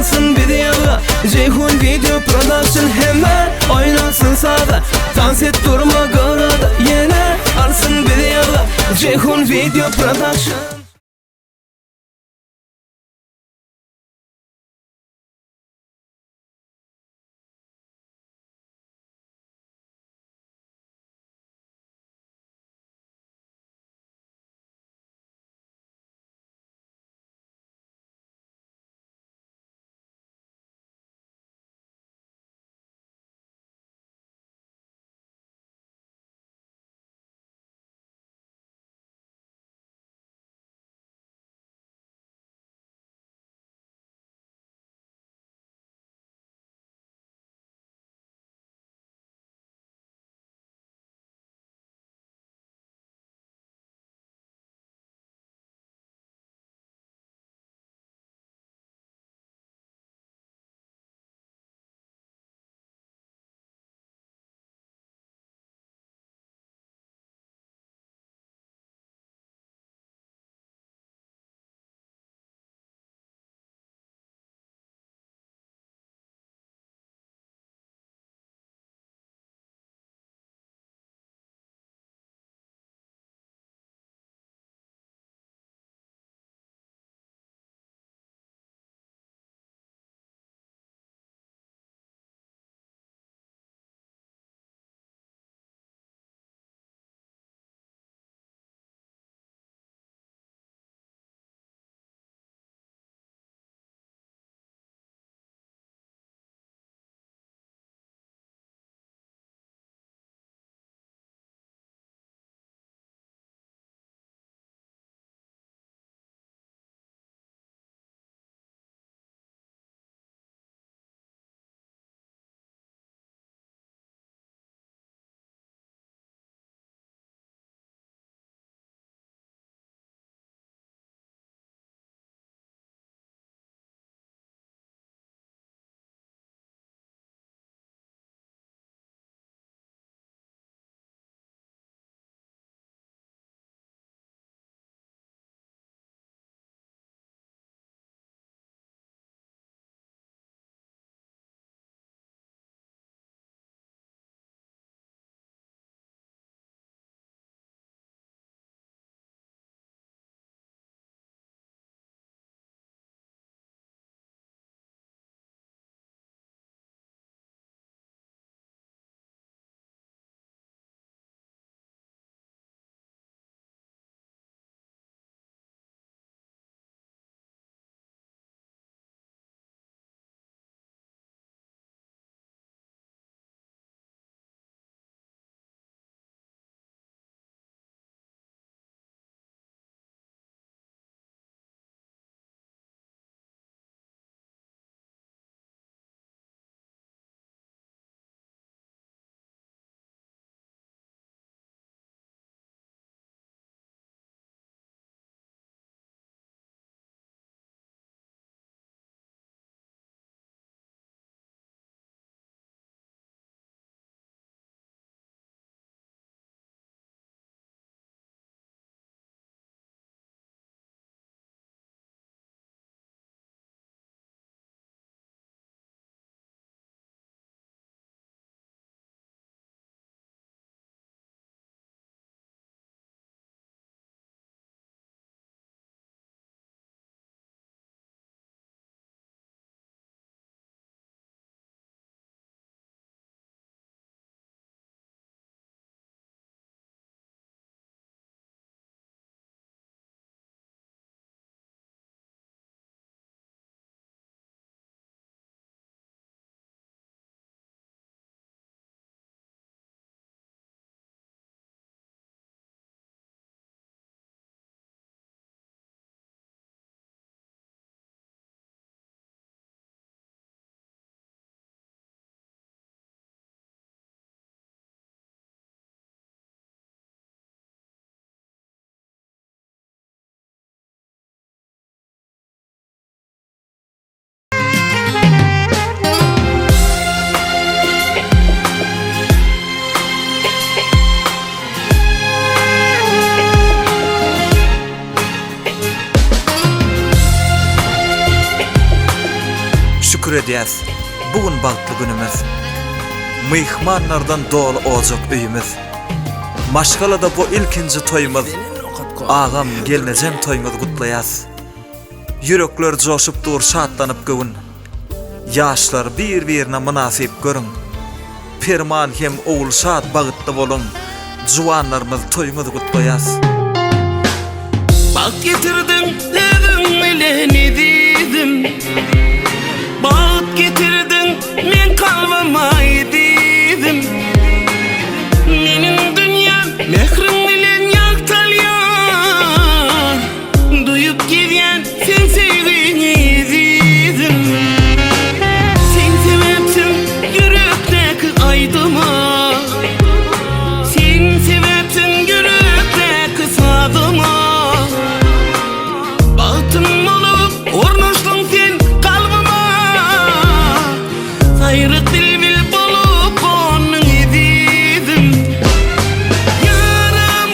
Alsyn bizi ýaga Jeýhun Video Production Hemme oýnasyn saza Tans et durma gyrada Ýene alsyn bizi ýaga Jeýhun Video Production. şükür edýäs, bu gün bagtly günümiz. Myhmanlardan doly ojak öýümiz. Maşgalada bu ilkinji toýumyz. Agam, gelnejem toýuňyzy gutlaýas. Ýürekler joşup dur şatlanyp göwün. Ýaşlar bir-birine mynasyp görüň. Perman hem Ogulşat bagytly boluň. Juwanlarymyz toýuňyzy gutlaýas. Bagt getirdiň özüň bilen ezizim Bagt getirdiň meň kalbyma ezizim Meniň dünýäm mähriň bilen ýagtalýar Duýup gezýän seň söýgiňi ezizim Sen sebäpsiň ýürekdäki aýdyma Sen sebäpsiň ýürekdäki sazyma Bagtym bolup ornaşdyň sen kalbyma Saýryk bilbil bolup gonduň ezizim Ýarym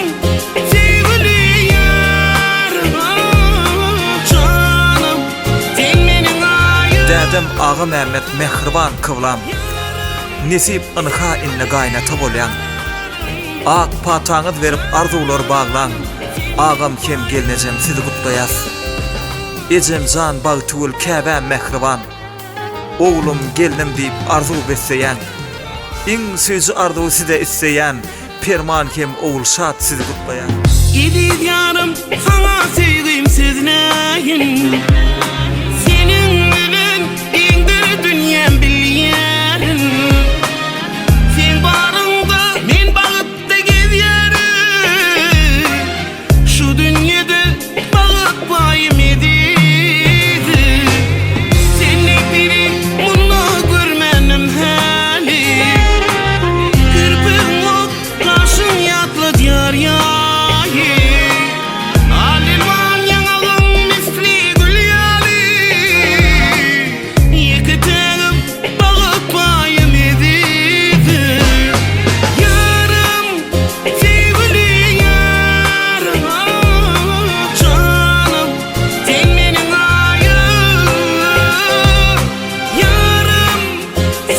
söýgüli ýarym Janym sen meniň aýym Dädem Agamämmet mähriban kyblam. Nesip ynha indi gaýnata bolýaň. Ak pataňyz berip arzuwlar baglaň. Agam hem gelnejem sizi gutlaýas. Ejemjan Bagtygül käbäm mähriban. Oglum gelnim diýip arzuw besleýän. Iň süýji arzuwy size isleýän Perman hem Ogulşat sizi gutlaýar. Eziz ýarym saňa söýgim sözläýin Seniň bilen giňdir dünýäm bilýärin Seň baryňda men bagtda gezýärin Şu dünýede Bagt paýym ezizim Sendek biri munda görmändim häli Kirpigiň ok, gaşyň ýatladýar ýaýy Al-elwan ýaňagyň misli gül ýaly Ýeke tägim bagt paýym ezizim Ýarym, söýgüli ýarym Janym, sen meniň aýym Ýarym,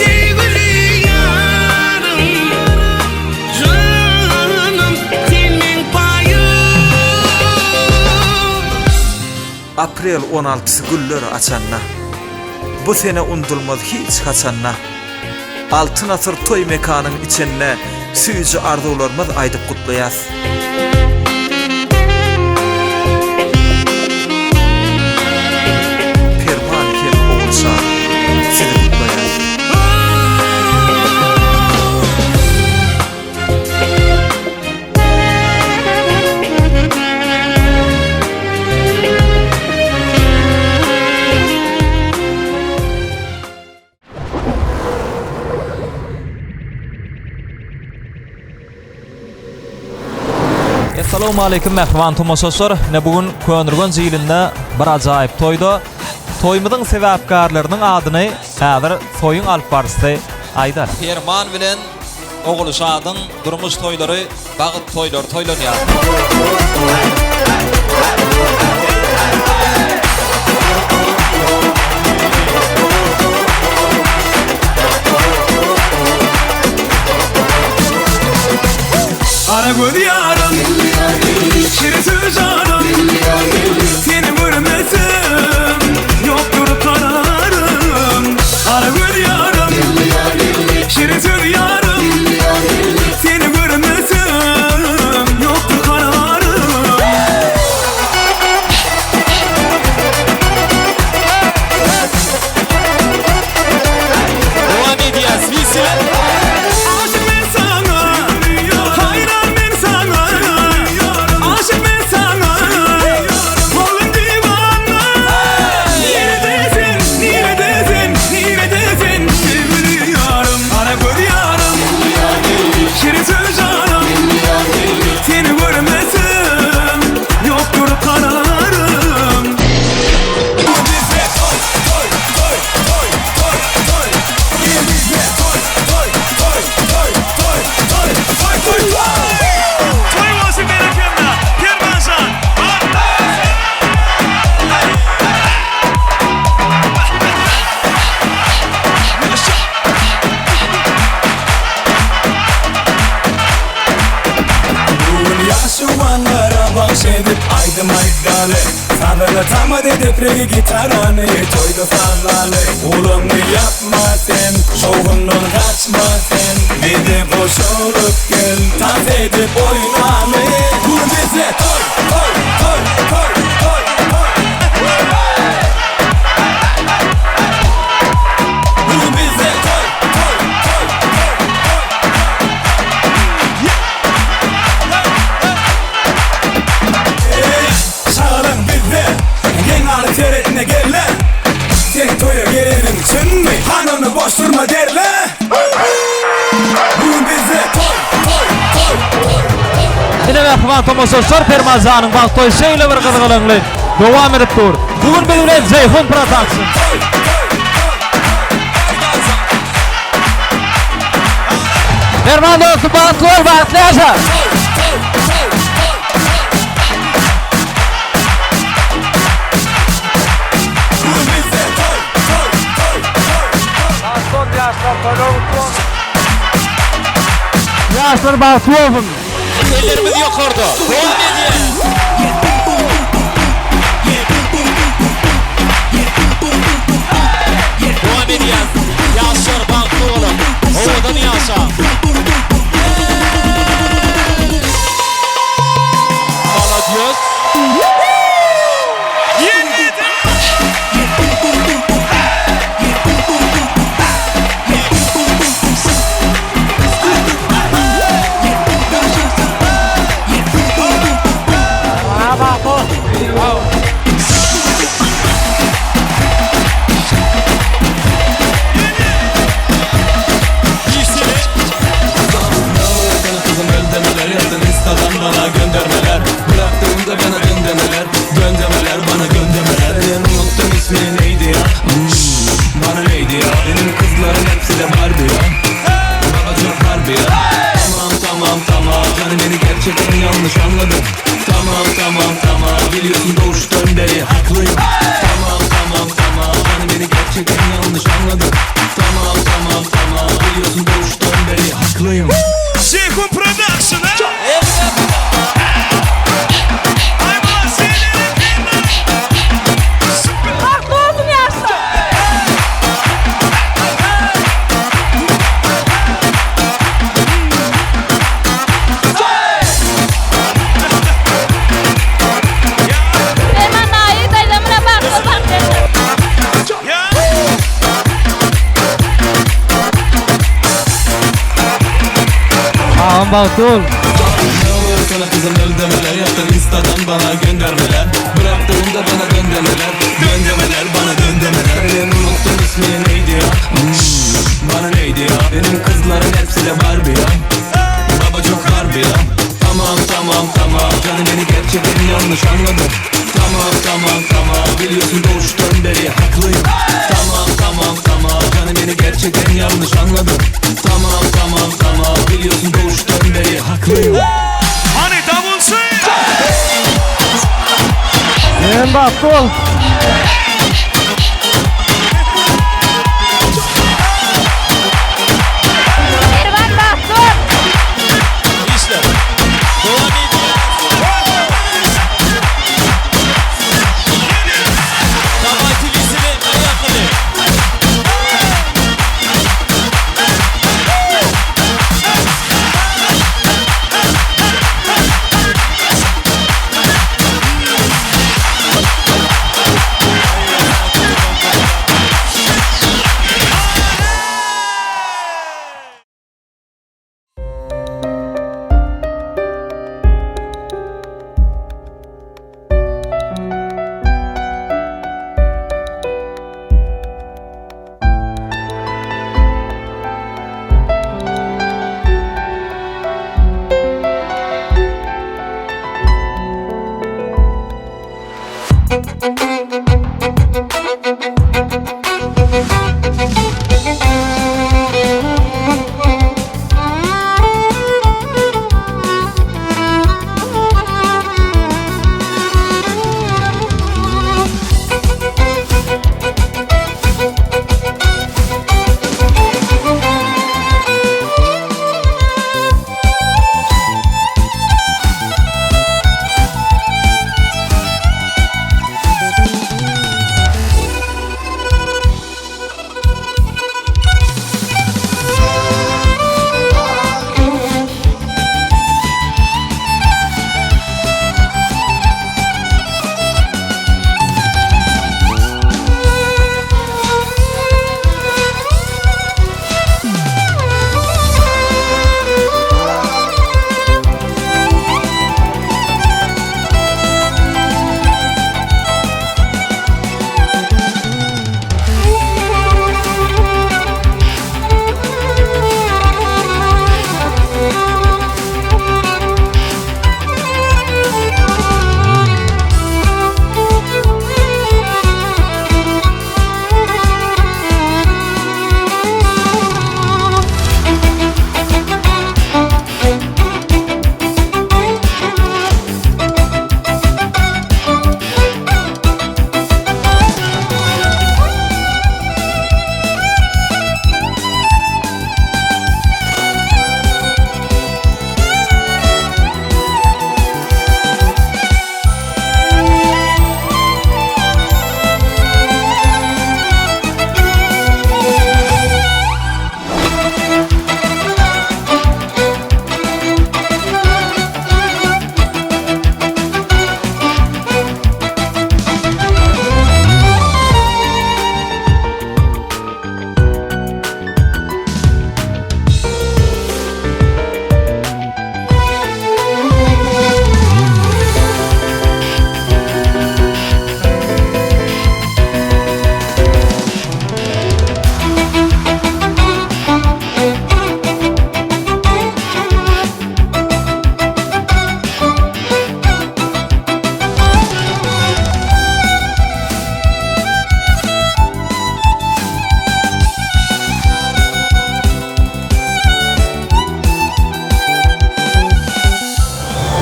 söýgüli ýarym Janym, sen meň paýym. Aprel on altysy güller açanda. Bu sene undulmaz hiç haçanda. Altyn asyr toý mekanyň içinde süýji arzuwlarymyz aýdyp gutlaýas. Perman hem Ogulşat sizi gutlaýas. Essalawmaleýkim mähriban tomaşaçylar. Ine bu gün Köneürgenç ilinde bir ajaýyp toýda toýumyzyň sebäpkärleriniň adyny häzir toýuň alyp baryjysy aýdar. Perman bilen Ogulşadyň durmuş toýlary bagt toýlary toýlanýar. Gara göz ýarym, şirin söz janym, Seni görmesem ýokdur kararym. Gara göz ýarym, şirin söz ýarym, Seni görmesem ýokdur kararym. Dowam edýäs, wesele. Aşyk men saňa, haýran men saňa, Aşyk men. aýdym aýdaly Sazyny tamady depregi gitarany Toýda sazlaly Gulagyňy ýapma sen Şowhundan gaçma sen Bize goşulyp gel Tans edip oýnaly Bu bize toý toý toý toý toý toý Bu bize toý toý toý toý toý Eý, şagalaň bizde, geň galyp seretme gelle. Seň toýa geleniň çynmy, han ony boş durma derle. Bu gün bizde toý, toý, toý, toý. Ine mähriban tomaşaçylar Permanjanyň bagt toýy şeýle bir gyzgalaňly dowam edip dur. Bu gün biz bilen Jeýhun Production. Perman dostum bagtly bol, bagtly ýaşa. Ýaşlar bagtly bolsun. Ellerimiz ýokarda. Dowam edýär. Dowam edýär. Ýaşlar bagtly boluň. Owadan ýaşaň. Malades. Jeýhun Production a. Bagtly bolsun ýaşlar! Perman daýy daýzam bilen bagtly bol bagtly ýaşa. Agam bagtly bol. Hany davulçy. Sen bagtly bol. Perman bagtly bol. Işler. Dowam edýär. Dawajte wesele, poýehali.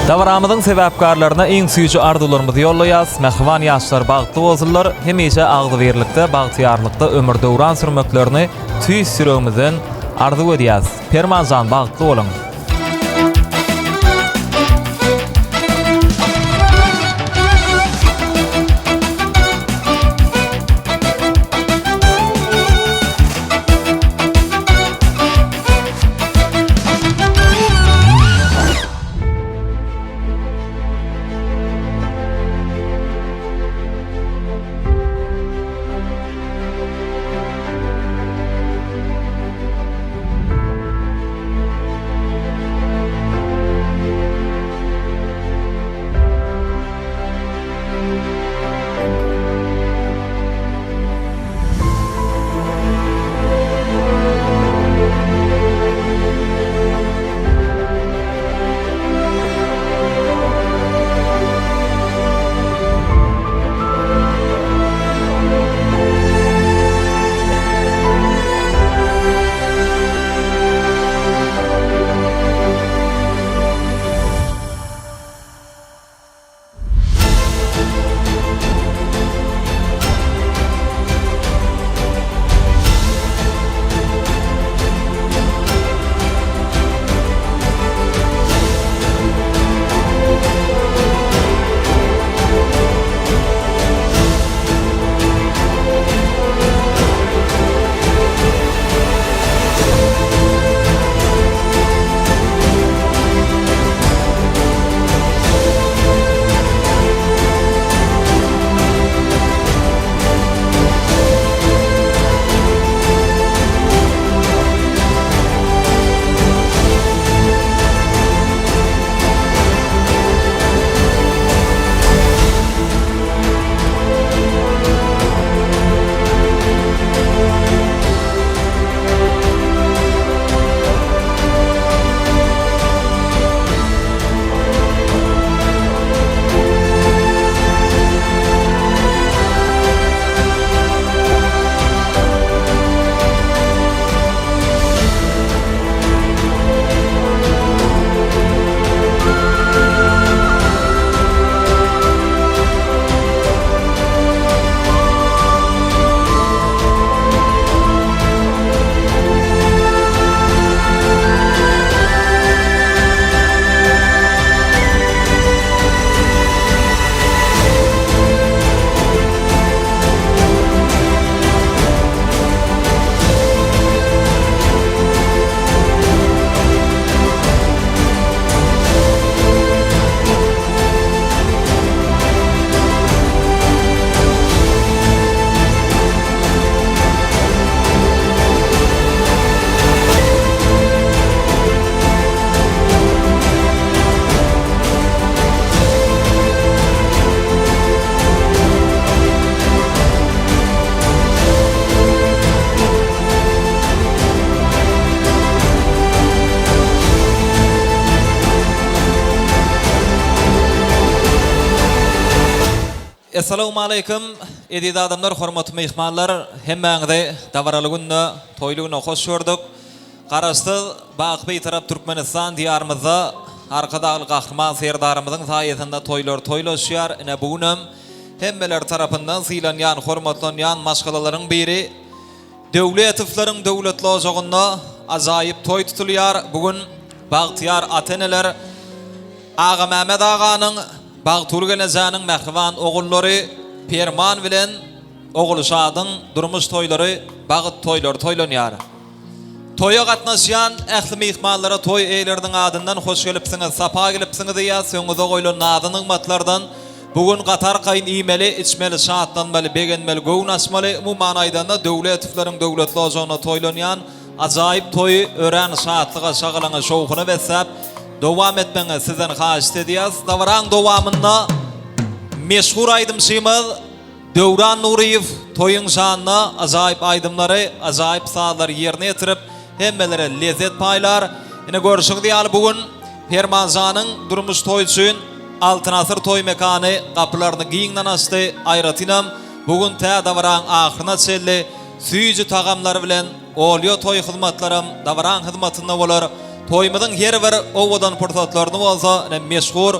Dabaramyzyň sebäpkärlerine iň süýji arzuwlarymyzy ýollaýas. Mähriban ýaşlar bagtly bolsunlar, hemişe agzybirlikde, bagtyýarlykda ömür-döwran sürmeklerini tüýs ýüregimizden arzuw edýäs. Permanjan bagtly boluň! Essalawmaleýkim eziz adamlar hormatly myhmanlar hemmäňizi dabaraly günde toýly günde hoş gördük. Garaşsyz baky Bitarap Türkmenistan diýarymyzda Arkadagly Gahryman Serdarymyzyň saýasynda toýlar toýlaşýar. Ine bu günem hemmeler tarapyndan sylanýan, hormatlanýan maşgalalaryň biri Döwletowlaryň döwletli ojagynda ajaýyp toý tutulýar. Bu gün bagtyýar ata-eneler Agamämmet aganyň, Bagtygül gelnejäniň mähriban ogullary Perman bilen Ogulşadyň durmuş toýlary bagt toýlary toýlanýar. Toýa gatnaşýan ähli myhmanlara toý eýeleriniň adyndan hoş gelipsiňiz, sapa gelipsiňiz diýýäs, öňüňize goýlan nazy-nygmatlardan bu gün gaty arkaýyn iýmeli, içmeli, şatlanmaly, begenmeli, göwün açmaly, umuman aýdanda Döwletowlaryň döwletli ojagynda toýlanýan ajaýyp toýy örän şatlyga, şagalaňa, şowhuna besläp dowam etmegiňizi sizden haýyşt edýäs. Dabaraň dowamynda meşhur aýdymçymyz Döwran Nuryýew toýuň şanyna ajaýyp aýdymlary, ajaýyp sazlary ýerine ýetirip, hemmelere lezzet paýlar. Ine görşüňiz ýaly bu gün Permanjanyň durmuş toýy üçin Altyn asyr toý mekany gapylaryny giňden açdy. Aýratynam bu gün tä dabaraň ahyryna çenli süýji tagamlar bilen Olýo toý hyzmatlaram dabaraň hyzmatynda bolar. Toýumyzyň her bir owadan pursatlaryny bolsa ine meşhur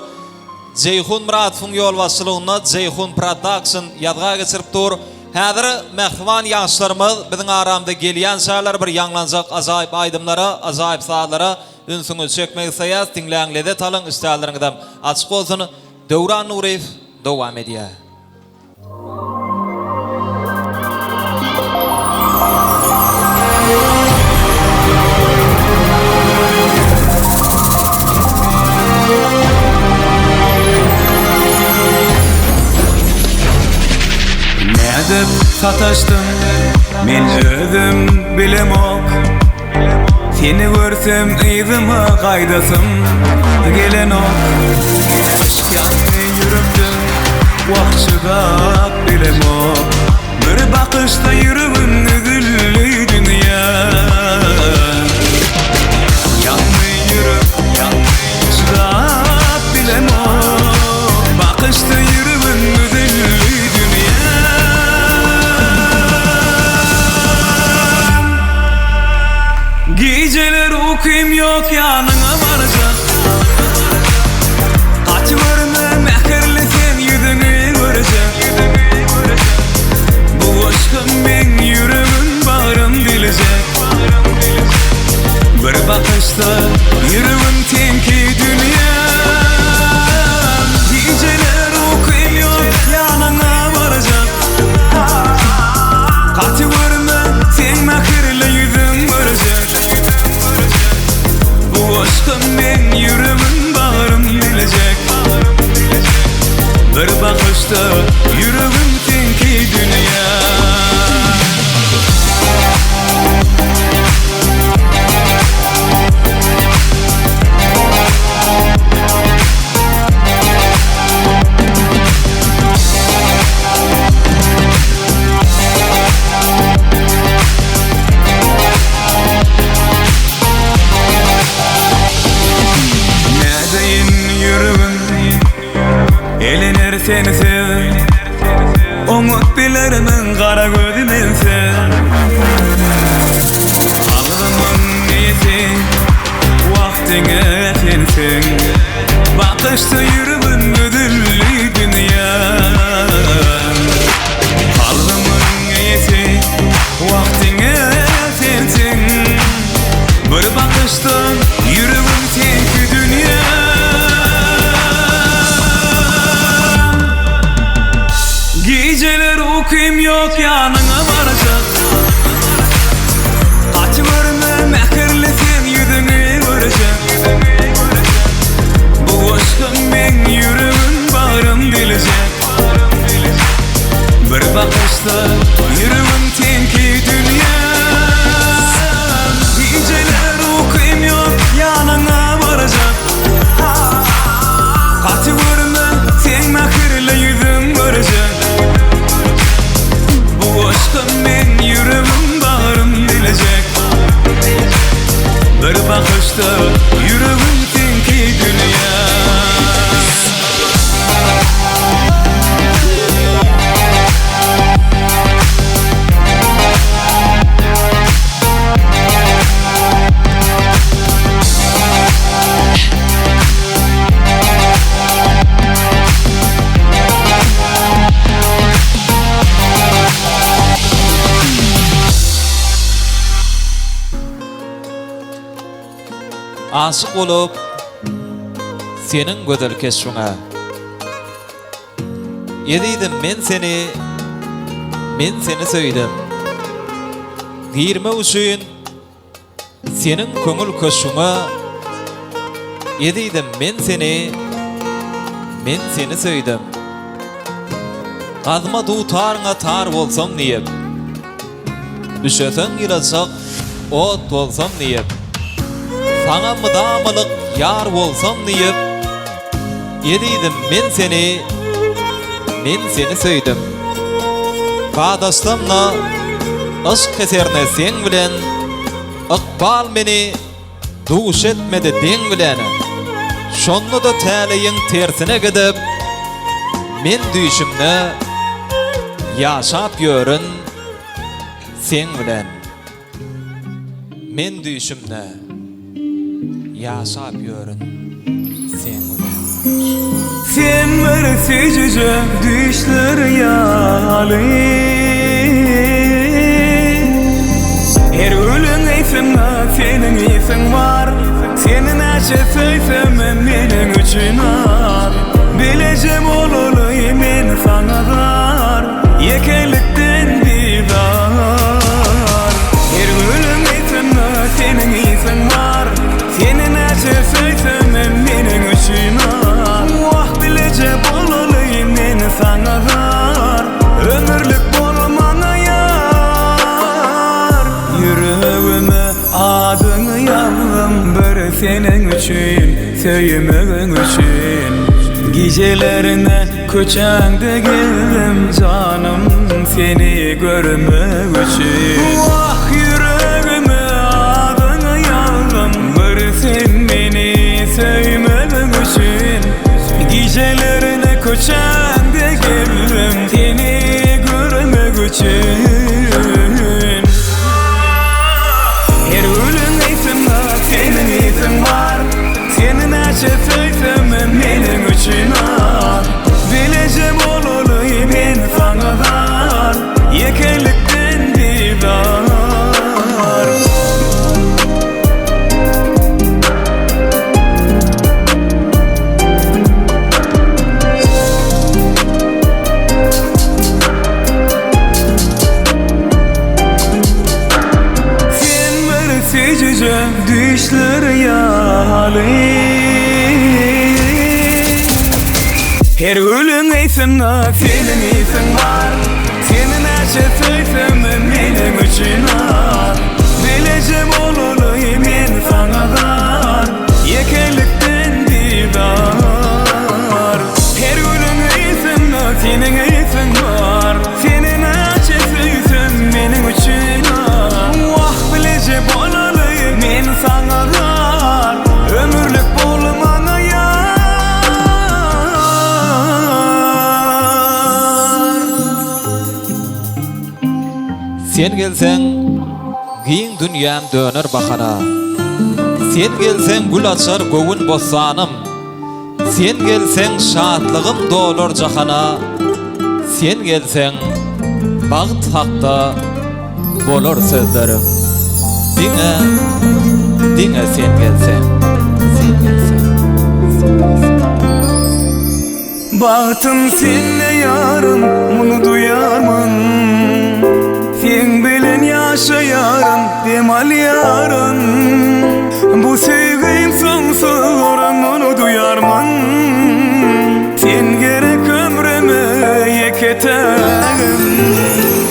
Jeýhun Myradowyň ýolbaşçylygynda Jeýhun Production ýazga geçirip dur. Häzir mähriban ýaşlarymyz biziň aramyza gelýänçäler bir ýaňlanjak ajaýyp aýdymlara, ajaýyp sazlara ünsüňizi çekmek isleýäs. Diňläň, lezzet alyň, işdäleriňizem açyk bolsun. Döwran Nuryýew dowam edýär. Nädip sataşdym men özüm bilemok Seni görsem yzyma gaýdasym gelenok Yşk ýandy ýürekde wah çydap bilemok Bir bakyşda ýüregim üzüldi dünýä Ýandy ýürek ýandy çydap bilemok Bakyşda ýüregim üzüldi dünýä Gijeler ukym ýok ýanyňa barjak Gaty görme mähirli seň ýüzüňi görjek Bu goşgym meň ýüregim bagrym diljek Bir bakyşda ýüregim seňki dünýäm Gijeler ukym ýok ýanyňa barjak Gaty görme seň mähirli ýüzüň görjek Bu goşgym meň ýüregim bagrym diljek Bir bakyşda ýüregim seňki dünýä. Nädeýin ýüregim Elener sensiz Oňat bilermiň gara gözi mensiz Kalbymyň eýesi Wah diňe sensiň Bakyşda ýüregim üzüldi dünýä Kalbymyň eýesi Wah diňe sensiň Bir bakyşda ýüregim seňki dünýä Gijeler ukym ýok ýanyňa barjak Gaty görme mähirli seň ýüzüňi görjek Bu goşgym meň ýüregim bagrym diljek Bir bakyşda ýüregim seňki dünýä Gijeler ukym ýok ýanyňa barjak Gaty görme seň mähirli ýüzüň görjek Bu goşgym meň ýüregim bagrym diljek Bir bakyşda ýüregim seňki dünýä. Aşyk bolup seniň gözel keşbiňe. Ezizim men seni, men seni söýdüm. Girmek üçin seniň köňül köşgüňe Ezizim men seni, men seni söýdüm. Gazma dutaryňa tar bolsam diýip. Üşeseň ýylajak ot bolsam diýip, Saňa mydamalyk ýar bolsam diýip, Ezizim men seni, men seni söýdüm. Badaşsam-da yşk heserne seň bilen, Ykbal meni duş etmedi deň bilen. Şonda-da täleýiň tersine gidip, Men düýşümde ýaşap ýörün seň bilen. Men düýşümde. Ýaşap ýörün seň bilen. Sen bir süýjüje düýşler ýaly Her gülüň ysynda seniň ysyň bar Seni näçe söýsemem meniň üçin az Bileje bolaly men saňa zar Ýekelikden bizar Her gülüň ysynda seniň ysyň bar Seni näçe söýsemem meniň üçin az Wah bileje bolaly men saňa zar Ömürlik bol maňa ýar Ýüregime adyňy ýazdym bir seniň üçin Söýmegiň üçin Gijelerine köçäňde gezdim janym seni görmek üçin Wah ýüregime adyňy ýazdym bir sen meni söýmegiň üçin Gijelerine köçäňde gezdim seni görmek üçin Her gülüň ysynda seniň ysyň bar Seni näçe söýsemem meniň üçin az Bileje bolaly men saňa zar Ýekelikden bizar. Sen bir süýjüje düýşler ýaly Her gülüň ysynda seniň ysyň bar Seni näçe söýsemem meniň üçin az Bileje bolaly men saňa zar Ýekelikden bizar Her gülüň ysynda seniň ysyň bar Seni näçe söýsem meniň üçin az Wah bileje bolaly men saňa zar Ömürlik bol maňa ýar. Sen gelseň giň dünýäm döner bahara Sen gelseň gül açar göwün bossanym Sen gelseň şatlygym dolar jahana Sen gelseň bagt hakda bolar sözlerim Diňe diňe sen gelseň Sen gelseň Sen gelseň. Bagtym sende ýarym muny duýarmyň Seň bilen ýaşaýaryn dem alýaryn Bu söýgim soňsuzdyr muny duýarmyň Sen gerek ömrüme ýeke tägim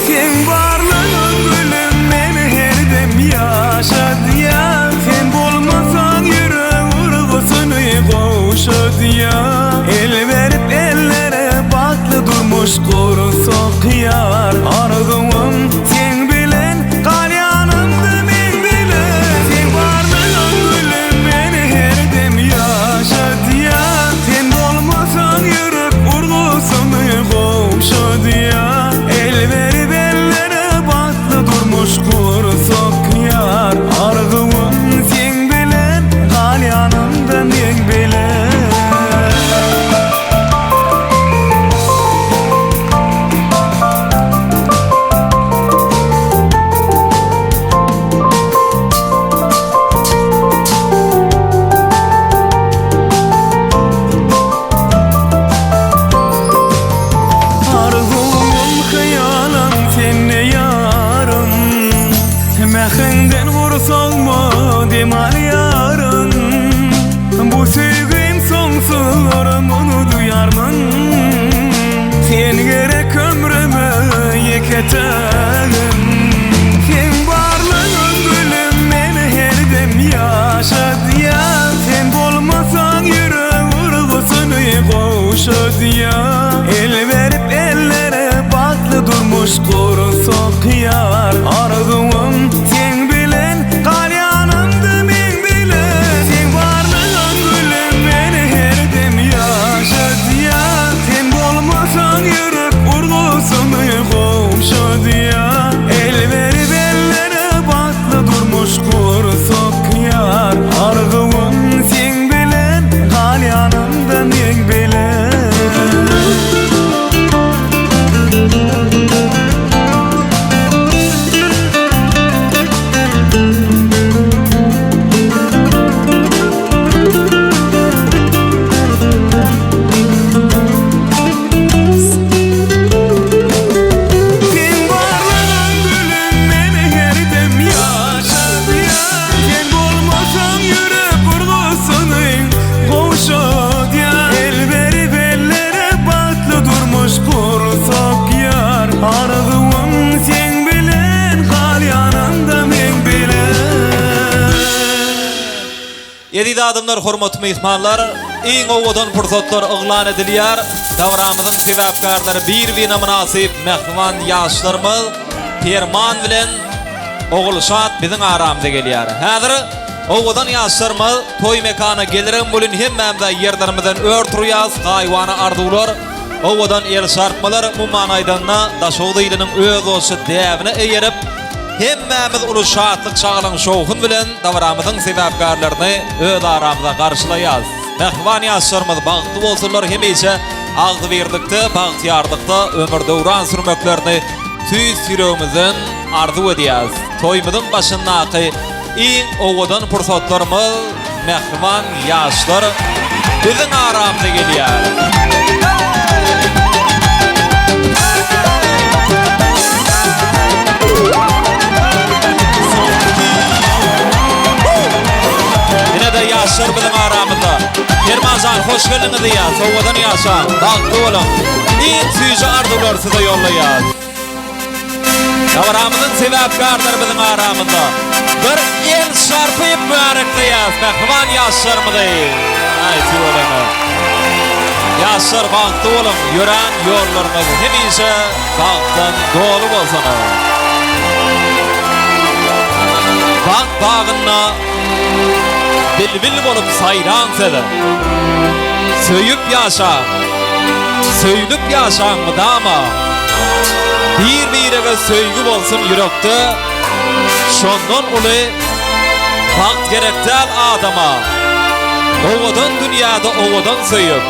Seň barlygyň gülüm meni her dem ýaşadýar Sen bolmasaň ýürek urgusyny gowşadýar El berip ellere bagtly durmuş gursak ýar Arzuwym seň bilen gal ýanymda meň bilen Seň barlygyň gülüm meni her dem ýaşadýar Sen bolmasaň ýürek urgusyny gowşadýar El berip ellere bagtly durmuş gursak ýar Arzuwym seň bilen gal ýanymda meň bilen. Arzuwym hyýalym sende ýarym Mähriňden gursagma dem alýaryn Bu söýgim soňsuzdyr muny duýarmyň Sen gerek ömrüme ýeke tägim Seň barlygyň gülüm meni her dem ýaşadýar Sen bolmasaň ýürek urgusyny gowşadýar El berip ellere bagtly durmuş gursak ýar Arzuwym seň bilen gal ýanymda meň bilen Seň barlygyň gülüm meni her dem ýaşadýar Sen bolmasaň ýürek urgusyny gowşadýar. Eziz adamlar, hormatly myhmanlar, iň owadan pursatlar yglan edilýär. Dabaramyzyň sebäpkärleri bir-birine mynasyp mähriban ýaşlarymyz Perman bilen Ogulşat biziň aramyza gelýär. Häzir owadan ýaşlarymyz toý mekana gelerem welin hemmämiz ýerlerimizden ör turýas, gaýybana arzuwlar, owadan el çarpmalar, umuman aýdanda Daşoguz iliniň özboluşly däbine eýerip, Hemmämiz uly şatlyk şagalaň şowhun bilen dabaramyzyň sebäpkärlerini öz aramyza garşylaýas. Mähriban ýaşlarymyz bagtly bolsunlar hemişe agzybirlikde bagtyýarlykda ömür döwran sürmeklerini tüýs ýüregimizden arzuw edýäs. Toýumyzyň başyndaky iň owadan pursatlarymyz Mähriban ýaşlar biziň aramyza gelýär. Ine-de ýaşlar biziň aramyzda. Permanjan hoş geldiňiz diýýäs. Owadan ýaşaň, bagtly boluň. Iň süýji arzuwlary size ýollaýas. Dabaramyzyň sebäpkärleri biziň aramyzda. Bir el çarpyp mübärekleýäs mähriban ýaşlarymyzy. Aý tüweleme. Ýaşlar bagtly boluň, ýörän ýollaryňyz hemişe bagtdan doly bolsun. Bagt bagynda Bilbil bolup saýraň siz. Söýüp ýaşaň, söýlüp ýaşaň mydama. Bir-birege söýgi bolsun ýürekde, Şondan uly bagt gerek däl adama. Owadan dünýäde owadan söýüp,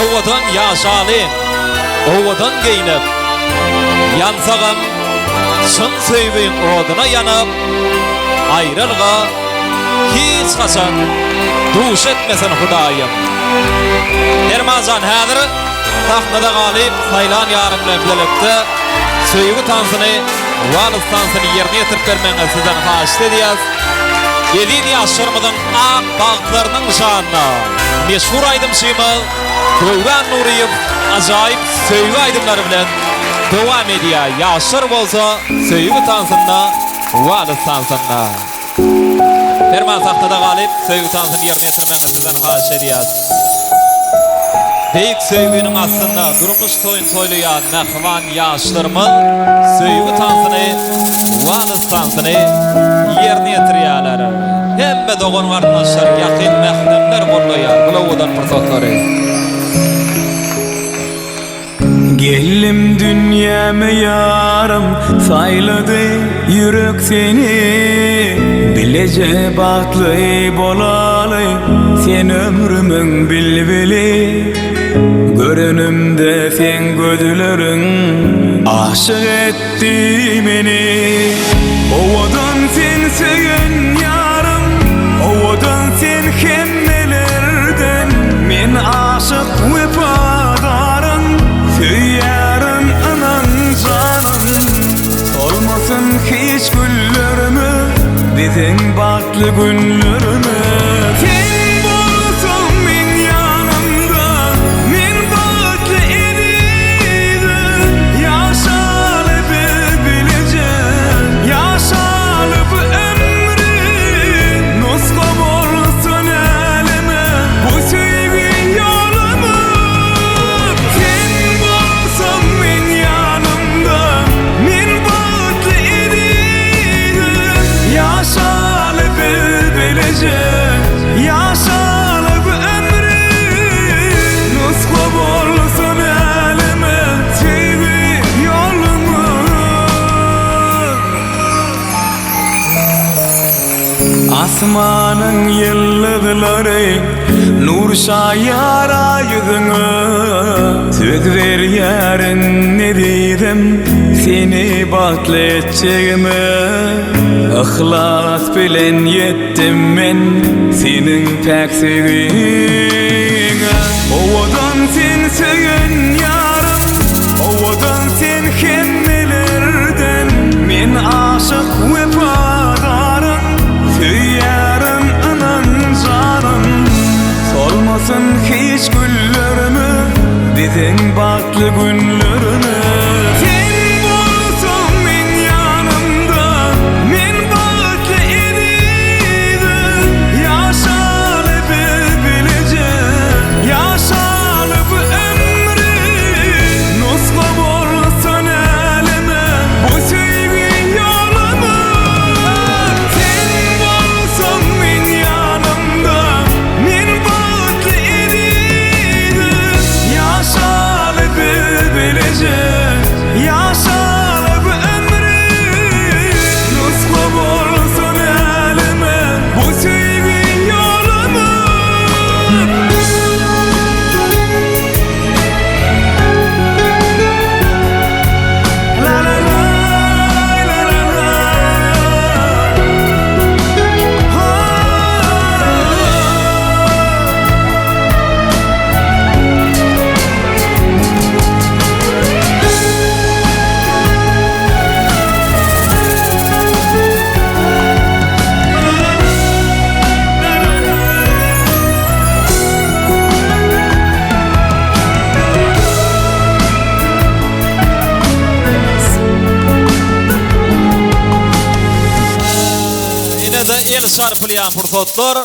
Owadan ýaşalyň, owadan geýnip. Ýansagam çyn söýgiň oduna ýanyp, Aýralyga hiç haçan duş etmesin Hudaýym. Permanjan häzir sahnada galyp saýlan ýaryň bilen bilelikde söýgi tansyny, wals tansyny ýerine ýetirip bermegiňizi sizden haýyşt edýäs. Eziz ýaşlarymyzyň ak bagtlarynyň şanyna meşhur aýdymçymyz Döwran Nuryýew ajaýyp söýgi aýdymlary bilen dowam edýär. Ýaşlar bolsa söýgi tansynda Wals tansynda. Perman sahnada galyp, söýgi tansyny ýerine ýetirmegiňizi sizden haýyş edýäs. Beýik söýginiň astynda durmuş toýuny toýlaýan mähriban ýaşlarymyz söýgi tansyny, wals tansyny ýerine ýetirýärler. Hemme dogan-garyndaşlar, ýakyn mähremler goldaýar bu owadan pursatlary. Geldim dünýäme ýarym saýlady ýürek seni Bileje bagtly bolaly sen ömrümiň bilbili Görenimde seň gözleriň aşyk etdi meni Owadan sen söýen ýarym owadan sen hemmelerden Men aşyk wepadaryn söýýärin ynan janym Solmasyn hiç güllerimiz biziň bagtly günlerimiz Sen bolsaň meň ýanymda men bagtly ezizim Ýaşaly biz bileje ýaşaly bu ömri Nusga bolsun äleme bu söýgi ýolumyz Sen bolsaň meň ýanymda men bagtly ezizim Ýaşaly biz bileje ýaşaly bu ömri Nusga bolsun äleme söýgi ýolumyz. Asmanyň ýyldyzlary nur çaýar ýüzüňe Söz berýärin ezizim seni bagtly etjegime Yhlas bilen ýetdim men seniň päk söýgiňe Owadan sen söýen ýarym Owadan sen hemmelerden Men aşyk wepadaryn Söýýärin ynan janym Solmasyn hiç güllerimiz Biziň bagtly günlerimiz Sen bolsaň meň ýanymda Men bagtly ezizim. el çarpylýan pursatlar,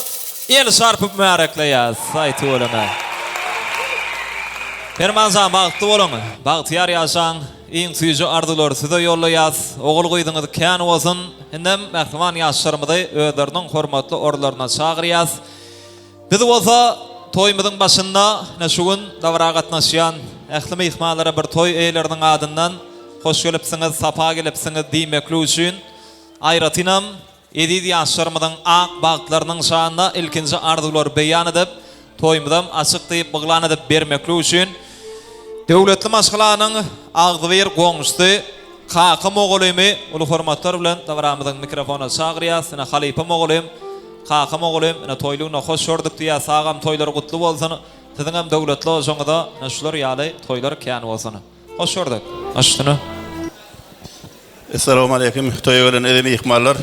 el çarpyp mübärekleýäs. Aý tüweleme. Perman jan bagtly boluň, bagtyýar ýaşaň, iň süýji arzuwlary size ýollaýas. Ogul-gyzyňyz kän bolsun. Indem mähriban ýaşlarymyzy özleriniň hormatly orunlaryna çagyrýas. Biz bolsa toýumyzyň başynda ine şu gün dabara gatnaşýan ähli myhmanlara bir toý eýeleriniň adyndan hoş gelipsiňiz, sapa gelipsiňiz diýmeklik üçin aýratynam eziz ýaşlarymyzyň ak bagtlarynyň şanyna ilkinji arzuwlary beýan edip, toýumyzam açyk diýip yglan edip bermeklik üçin döwletli maşgalanyň agzybir goňşusy Kaka mogalymy uly hormatlar bilen dabaramyzyň mikrofonyna çagyrýas. Ine halypa mogalym, Kaka mogalym, ine toýlugyna hoş gördük diýýäs. Agam toýlary gutly bolsun. Siziňem döwletli ojagyňyza ine şular ýaly toýlar kän bolsun. Hoş gördük. Baş üstüne. Essalawmaleýkim toýa gelen eziz myhmanlar.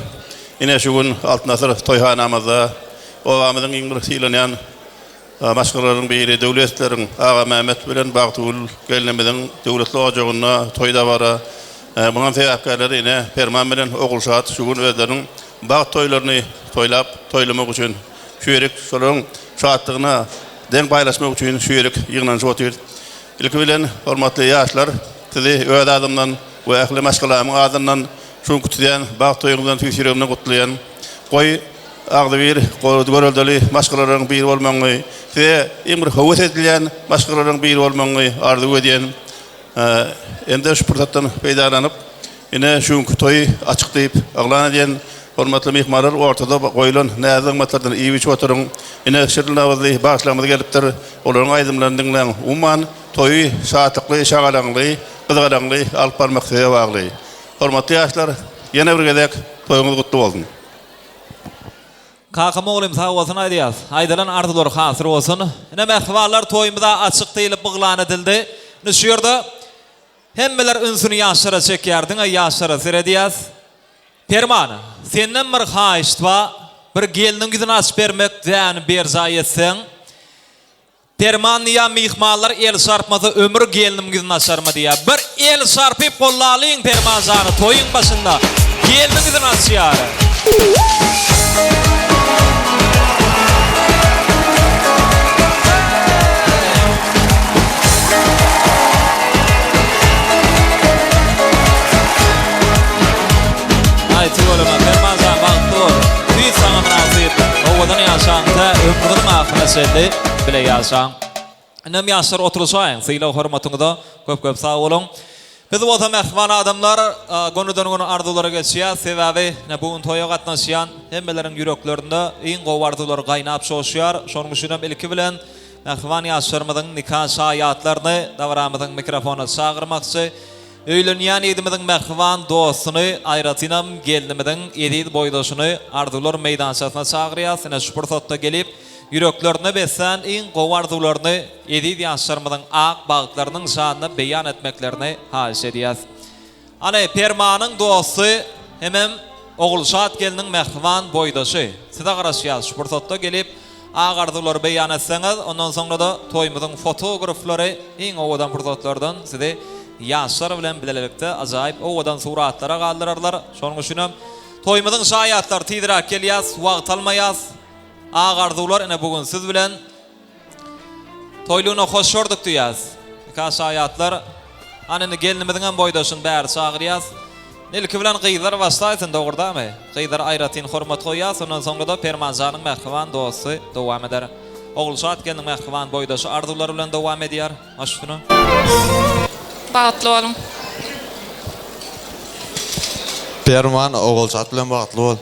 Ine şu gün Altyn asyr toýhanamyzda obamyzyň iň bir sylanýan Maşgalalaryň biri Döwletleriň Agamämmet bilen Bagtygül gelnimiziň döwletli ojagynda toý dabara. Muňam sebäpkärleri ine Perman bilen Ogulşat şu gün özleriniň bagt toýlaryny toýlap, toýlamak üçin şu ýerik, şolaryň şatlygyna deň paýlaşmak üçin şu ýerik ýygnanyşyp otyrys. Ilki bilen, hormatly ýaşlar, sizi öz adymdan we ähli maşgalamyň adyndan şu günki tutýan bagt toýuňyzdan tüýs ýüregimden gutlaýan. Goý, Agzybir, göreldeli maşgalalaryň biri bolmagyňy, size iň bir höwes edilýän maşgalalaryň biri bolmagyňy arzuw edýän. Hem-de şu pursatdan peýdalanyp, ine, şu günki toýy açyk diýip yglan edýän. Hormatly myhmanlar, ortada goýlan näz-nygmatlardan iýip-içip oturyň. Ine, şirin owazly bagşylarymyz gelipdir. Olaryň aýdymlaryny diňläň. Umuman, toýy şatlykly, şagalaňly, gyzgalaňly alyp barmak size bagly. Hormatly ýaşlar, ýene bir gezek toýuňyz gutly bolsun! Kakam oglym sag bolsun aýdýas. Aýdylan arzuwlar hasyl bolsun. Ine mähribanlar toýumyza açyk diýlip yglan edildi. Indi şu ýerde hemmeler ünsüni ýaşlara çekýär diňe ýaşlara seredýäs. Perman, senden bir haýyşt ba, bir gelniň ýüzüni açyp bermek däni berjaý etseň. Perman diýýär myhmanlar el çarpmasa ömür gelnim ýüzüni açarmy diýýär. Bir el çarpyp gollalyň Perman jany toýuň başynda gelniň ýüzüni açýar. Aý tüweleme Perman jan bagtly bol. Tüýs saňa mynasyp. Owadan ýaşaň tä ömrüňiziň ahyryna çenli bile ýaşaň. Indem ýaşlar oturyşaýyň. Sylag hormatyňyza köp köp sag boluň. Biz bolsa mähriban adamlar gönüden göni arzuwlara geçýäs. Sebäbi ine bu gün toýa gatnaşýan hemmeleriň ýüreklerinde iň gowy arzuwlar gaýnap çoşýar. Şonuň üçinem ilki bilen mähriban ýaşlarymyzyň nika şaýatlaryny dabaramyzyň mikrofonyna çagyrmakçy. Öýlenýän ýigdimiziň mähriban dostuny, aýratynam gelnimiziň eziz boýdaşyny arzuwlar meýdançasyna çagyrýas. Ine şu pursatda gelip, ýüreklerinde beslän iň gowy arzuwlaryny eziz ýaşlarymyzyň ak bagtlarynyň şanyna beýan etmeklerini haýyş edýäs. Hany, Permanyň dosty hemem Ogulşat gelniň mähriban boýdaşy, size garaşýas şu pursatda gelip, Ak arzuwlary beýan etseňiz, ondan soňra-da toýumyzyň fotograflary iň owadan pursatlardan sizi ýaşlar bilen bilelikde ajaýyp owadan suratlara galdyrarlar. Şonuň üçinem toýumyzyň şaýatlary tizräk gelýäs, wagt almaýas. Ak arzuwlar ine bu gün siz bilen. Toýlugyna hoş gördük diýýäs. Nika şaýatlar. Hany indi gelnimiziňem boýdaşyny bäri çagyrýas. Ilki bilen gyzlar başlaýsyn dogurdamy? Gyzlara aýratyn hormat goýýas, ondan soňra-da Permanjanyň mähriban dosty dowam eder. Ogulşat gelniň mähriban boýdaşy arzuwlary bilen dowam edýär. Baş üstüne. Bagtly boluň. Perman Ogulşat bilen bagtly bol.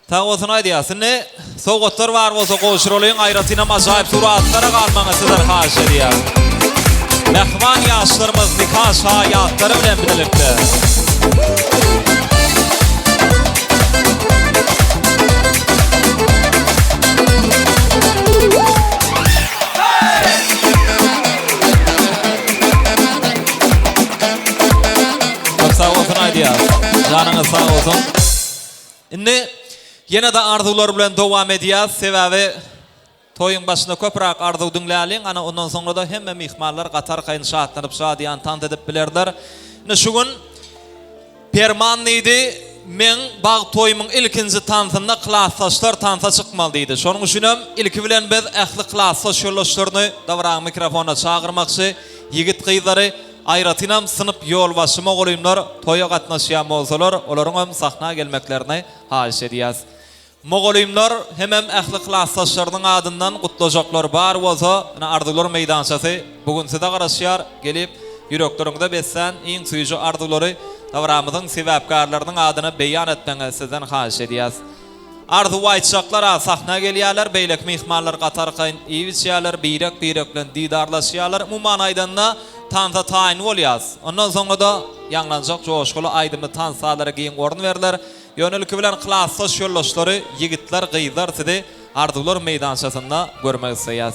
Sag bolsun aýdýas. Indi sowgatlar bar bolsa gowşuralyň, aýratynam ajaýyp suratlara galmagyňy sizden haýyş edýäs. Mähriban ýaşlarymyz nika şaýatlary bilen bilelikde. Köp sag bolsun aýdýas. Janyňyz sag bolsun. Indi ýene-de arzuwlar bilen dowam edýäs. Sebäbi toýuň başynda köpräk arzuw diňläliň, ana ondan soňra-da hemme myhmanlar gaty arkaýyn şatlanyp, şadyýan tans edip bilerler. Indi şu gün Perman diýdi. Meň bagt toýumyň ilkinji tansynda klasdaşlar tansa çykmaly diýdi. Şonuň üçinem ilki bilen biz ähli klasdaş ýoldaşlaryny dabaraň mikrofonyna çagyrmakçy. Ýigit-gyzlary, aýratynam synp ýolbaşçy mugallymlar toýa gatnaşýan bolsalar, olaryňam sahna gelmeklerini haýyş edýäs. Mugallymlar hemem ähli klasdaşlarynyň adyndan gutlajaklar bar bolsa, ine arzuwlar meýdançasy bu gün size garaşýar, gelip, ýürekleriňize beslän iň süýji arzuwlary dabaramyzyň sebäpkärleriniň adyna beýan etmegiňizi sizden haýyş edýäs. Arzuw aýtjaklar-a sahna gelýärler, beýleki myhmanlar gaty arkaýyn iýip-içýärler, birek-birek bilen didarlaşýarlar, umuman aýdanda, tansa taýyn bolýas. Ondan soňra-da ýaňlanjak joşguly aýdymly tans sazlara giň orun berler. Ýöne ilki bilen klasdaş ýoldaşlary, ýigitler, gyzlar sizi Arzuwlar meýdançasynda görmek isleýäs.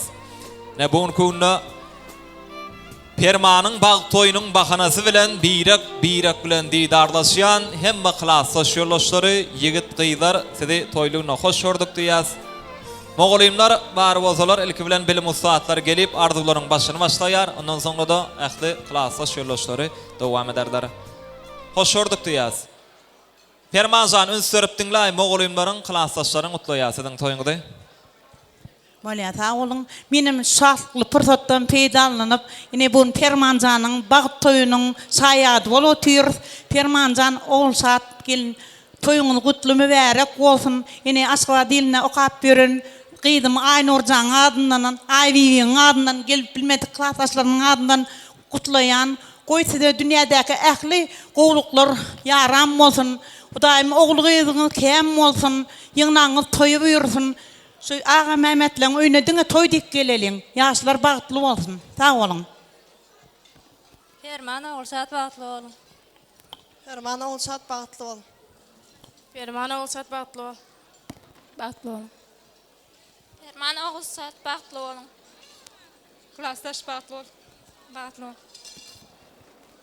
Ine bu günki günde Permanyň bagt toýunyň bahanasy bilen birek, birek bilen didarlaşýan hemme klasdaş ýoldaşlary, ýigit, gyzlar sizi toýly günde hoş gördük diýýäs. Mugallymlar bar bolsalar ilki bilen bilim ussatlary gelip arzuwlaryň başyny başlaýar, ondan soňra-da ähli klasdaş ýoldaşlary dowam ederler. Hoş gördük diýýäs. Permanjan üns berip diňläý mogulymlaryň klasdaşlaryň gutlaýar siziň toýuňyzy. Bolýa sag boluň. Menem şatlykly pursatdan peýdalanyp, ine bu gün Permanjanyň bagt toýunyň şaýady bolup otyrys. Permanjan Ogulşat gelin toýuňyz gutly mübärek bolsun. Ine Aşgabat ilinde okap ýören gyzym Aýnurjanyň adyndanam, Aýbibiň adyndan gelip bilmedik klasdaşlarymyň adyndan Gutlaýan. Goý size dünýädäki ähli gowluklar ýaran bolsun. Hudaýym ogul-gyzyňyz kän bolsun. Ýygnagyňyz toýa buýursyn. Şu Agamämmetleň öýüne diňe toý diýip geleliň. Ýaşlar bagtly bolsun. Sag boluň. Perman Ogulşat bagtly boluň. Perman Ogulşat bagtly bol. Perman Ogulşat bagtly bol. Bagtly boluň. Perman Ogulşat bagtly boluň. Klasdaş bagtly bol. Bagtly bol.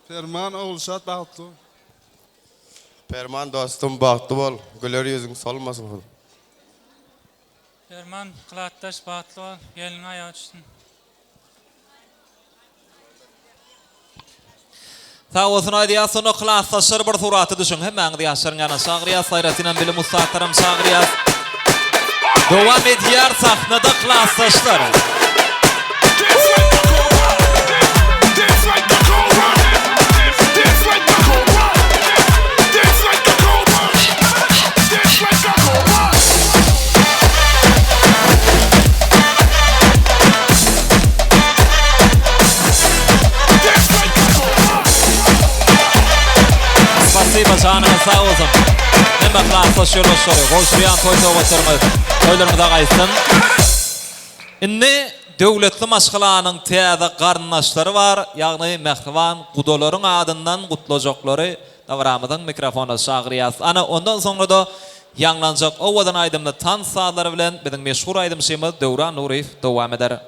Perman Ogulşat bagtly bol. Perman dostum bagtly bol güler ýüzüň solmasyn. Perman klatdaş bagtly bol gelniň aýagy düşsün. Sag bolsun aýdýas sonda klasdaşlar bir surata düşüň hemmäňizi ýaşlaryň ýanyna çagyrýas aýratynam bilim ussatlaram çagyrýas dowam edýär sahnada klasdaşlar. Spasiba janyňyz sag bolsun. Hemme klasdaş ýoldaşlary, gowşurýan toý sowgatlarymyz toýlarymyza gaýtsyn. Indi döwletli maşgalanyň täze garyndaşlary bar, ýagny mähriban gudalaryň adyndan gutlajaklary dabaramyzyň mikrofonyna çagyrýas. Ana, ondan soňra-da ýaňlanjak owadan aýdymly tans sazlary bilen biziň meşhur aýdymçymyz Döwran Nuryýew dowam eder.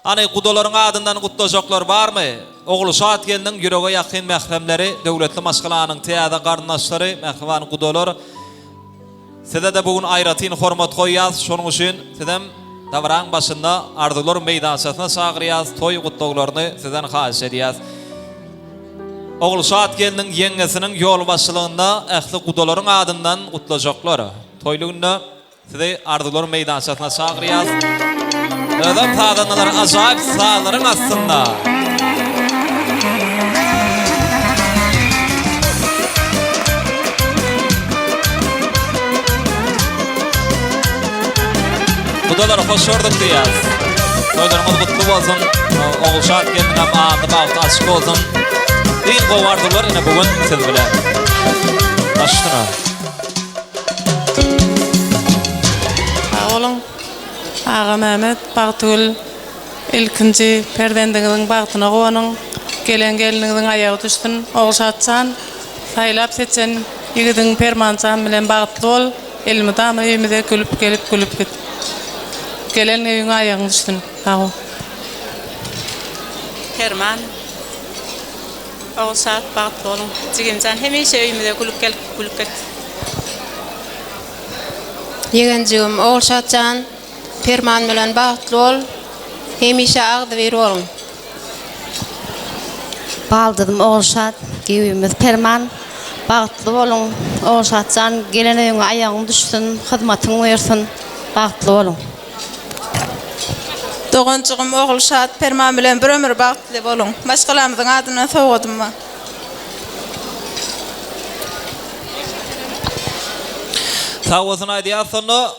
Hany, gudalaryň adyndan gutlajaklar barmy? Ogulşat gelniň ýürege ýakyn mähremleri, döwletli maşgalanyň täze garyndaşlary, mähriban gudalar, size-de bu gün aýratyn hormat goýýas. Şonuň üçin sizem dabaraň başynda arzuwlar meýdançasyna çagyrýas, toý gutlaglaryny sizden haýyş edýäs. Ogulşat gelniň ýeňňesiniň ýolbaşçylygynda ähli gudalaryň adyndan gutlajaklar. Toýly günde Sizi arzuwlar meýdançasyna çagyrýas. Özem sazandalar ajaýyp sazlaryň astynda. Gudalar hoş gördük diýýäs. Toýlaryňyz gutly bolsun. Ogulşat gelniňem ady bagty açyk bolsun. Iň gowy arzuwlar ine bu gün siz bilen. Baş üstüne. Sag boluň Agamämmet Bagtygül ilkinji perzendiňiziň bagtyna guwanyň gelen gelniňiziň aýagy düşsün Ogulşatjan saýlap seçen ýigidiň Permanjan bilen bagtly bol elmydama öýümize gülüp gelip gülüp git gelen öýüňe aýagyň düşsün sag bol. Perman Ogulşat bagtly boluň jigimjan hemişe öýümize gülüp gelip gülüp git. Ýegenjigim Ogulşat jan Perman bilen bagtly bol hemişe agzybir boluň. Baldyzym Ogulşat, giwimiz Perman, bagtly boluň. Ogulşat jan, gelen öýüňe aýagyň düşsün, hyzmatyň buýursyn. Bagtly boluň. Doganjygym Ogulşat, Perman bilen bir ömür bagtly boluň. Maşgalamyzyň adyndan sowgadym bar. Sag bolsun aýdýas sonda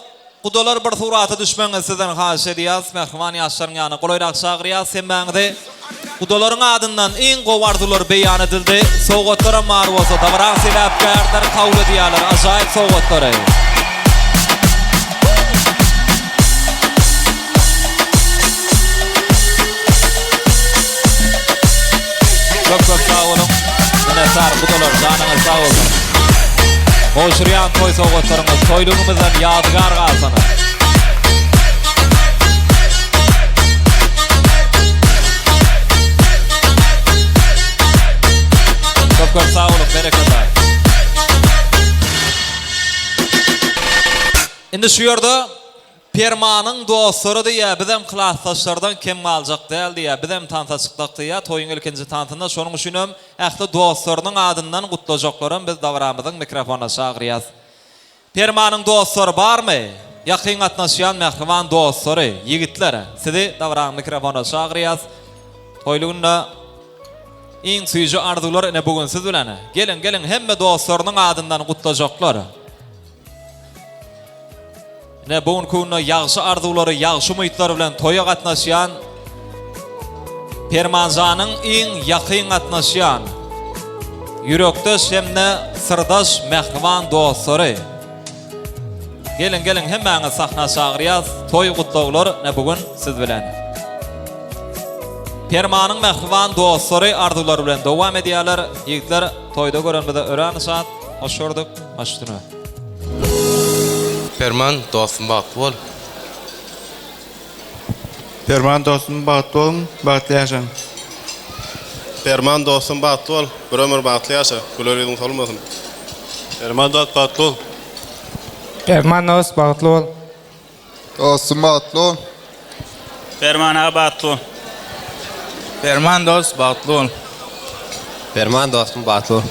gudalar bir surata düşmegiňizi sizden haýyş edýäs mähriban ýaşlaryň ýanyna golaýrak çagyrýas hemmäňizi gudalaryň adyndan iň gowy arzuwlar beýan edildi sowgatlaram bar bolsa dabaraň sebäpkärleri kabul edýärler ajaýyp sowgatlary. Köp köp sag boluň. Minnetdar gudalar janyňyz sag bolsun. Gowşurýan toý sowgatlaryňyz toýlugymyzdan ýadygär galsyn. Köp köp sag boluň berekella. Indi şu ýerde Permanyň dostlary diýýär, bizem klasdaşlardan kem galjak däl diýýär, bizem tansa çyksak diýýär, toýuň ilkinji tansynda, şonuň üçinem ähli dostlarynyň adyndan gutlajaklaram biz dabaramyzyň mikrofonyna çagyrýas. Permanyň dostlary barmy? Ýakyn gatnaşýan mähriban dostlary, ýigitler, sizi dabaranyň mikrofonyna çagyrýas. Toýly günde iň süýji arzuwlar ine bu gün siz bilen. Geliň, geliň hemme dostlarynyň adyndan gutlajaklar. Ine, bu günki günde ýagşy arzuwlary, ýagşy umytlar bilen toýa gatnaşýan Permanjanyň iň ýakyn gatnaşýan, ýürekdeş hem-de syrdaş mähriban dostlary. Geliň, geliň, hemmäňizi sahna çagyrýas. Toý gutlaglar ine bu gün siz bilen. Permanyň mähriban dostlary arzuwlar bilen dowam edýärler. Ýigitler, toýda görenimize örän şat. Hoş gördük. Baş üstüne. Perman dostum bagtly bol. Perman dostum bagtly boluň bagtly ýaşaň. Perman dostum bagtly bol bir ömür bagtly ýaşa güler ýüzüň solmasyn. Perman dost bagtly bol. Perman dost bagtly bol. Dostum bagtly bol. Perman aga bagtly bol. Perman dost bagtly bol. Perman dostum bagtly bol.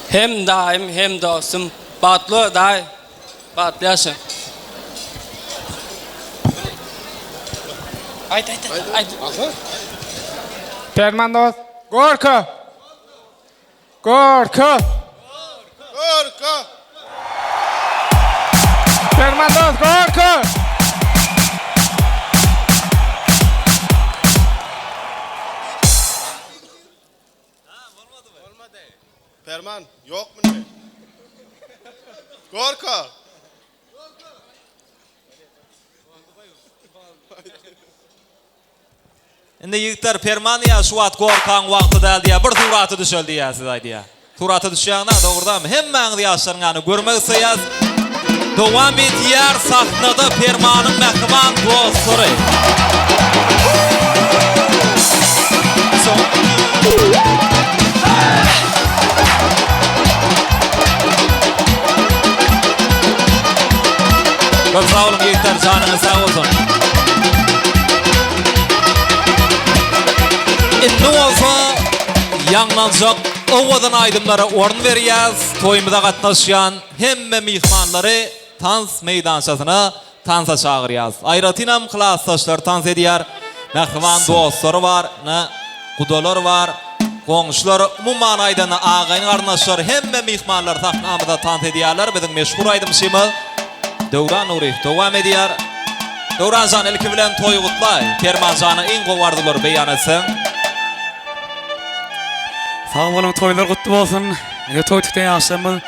Hem daýym hem dostum bagtly bol daýy bagtly ýaşa. Aýt aýt aýt. Perman dost gorka. Gorka! Gorka! Perman dost gorka! Perman ýokmy nime? Gorka! Indi ýigitler Perman diýýär şu wagt gorkaň wagty däl diýýär bir surata düşeli diýýär siz aýdýar. Surata düşýäňiz-a dogrudanmy hemmäňizi ýaşlaryň ýanyna görmek isleýäs. Dowam edýär sahnada Permanyň mähriban dostlary. Köp sag boluň ýigitler janyňyz sag bolsun. Indi bolsa ýaňlanjak owadan aýdymlara orun berýäs. Toýumyza gatnaşýan hemme myhmanlary tans meýdançasyna tansa çagyrýas. Aýratynam klasdaşlar tans edýär. Mähriban dostlary bar, ine, gudalar bar, goňşular, umuman aýdanda agaýyn-garyndaşlar hemme myhmanlar sahnamyzda tans edýärler. Biziň meşhur aýdymçymyz Döwran Nuryýew dowam edýär. Döwran jan ilki bilen toýy gutlaý. Perman jana iň gowy arzuwlary beýan etseň. Sag boluň toýlar gutly bolsun. Ine toý tutýan ýaşlarymyz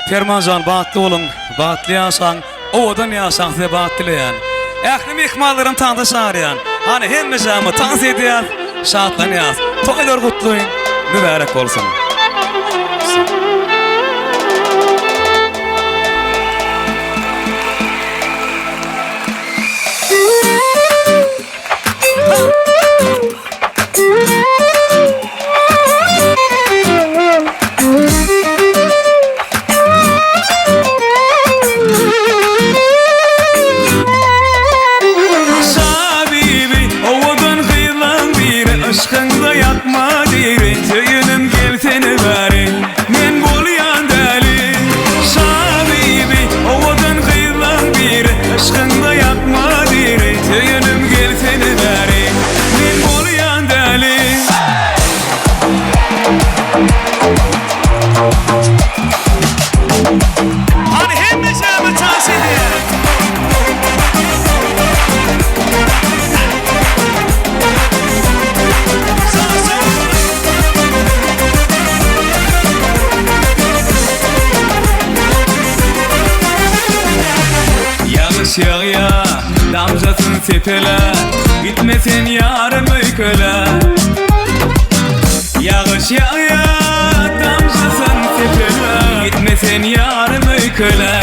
Perman jan bagtly boluň, bagtly ýaşaň, owadan ýaşaň size bagt dileýän. Ähli myhmanlaram tansa çagyrýan. Hany hemmejämiz tans edýäs, şatlanýas. Toýlar gutly, mübärek bolsun. Şabibi, owadan gyzlaň biri, Yşkyňda ýakma diri. Hany hemmeşämiz tans edýäs. Ýagyş ýagýa, damjasyn sepele, Gitme sen ýarym öýkele. Ýagyş ýagýa, damjasyn sepele, Gitme sen ýarym öýkele.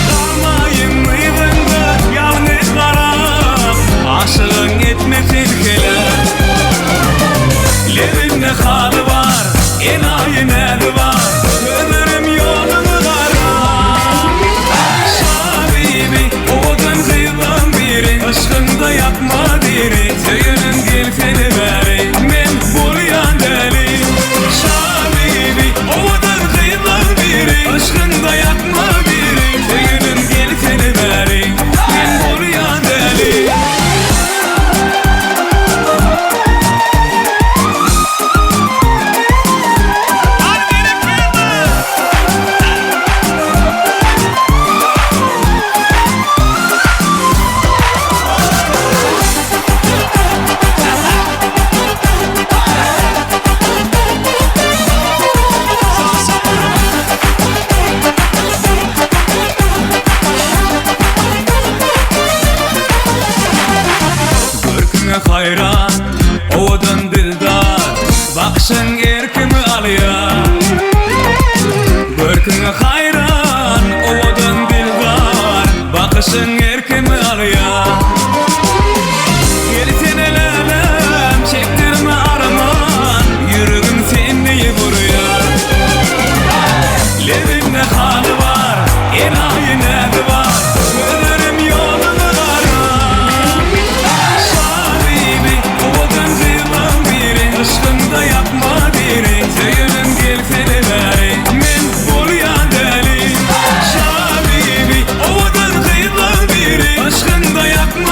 Galmaýyn yzyňda ýalňyz garap, Aşygyň etme sen heläk. Lebinde haly bar, enaýy näzi bar, Gözlerim ýoluňy garap. Şabibi, owadan gyzlaň biri, Yşkyňda ýakma diri, Söýenim gelsene bäri, Men bolýan däli. Şabibi, owadan gyzlaň biri, Yşkyňda ýakma diri, Söýenim gelsene bäri, Men bolýan däli. Görküňe haýran, owadan dildar, Bakyşyň erkimi alýar. Görküňe haýran, owadan dildar, Bakyşyň erkimi alýar. Gelsene läläm, çekdirme arman, Ýüregim sen diýip urýar. Lebinde haly bar, enaýy näzi bar, Gözlerim ýoluňy garar. Şabibi, owadan gyzlaň biri, Yşkyňda ýakma diri, Söýenim gelsene bäri, Men bolýan däli. Şabibi, owadan gyzlaň biri, Yşkyňda ýakma.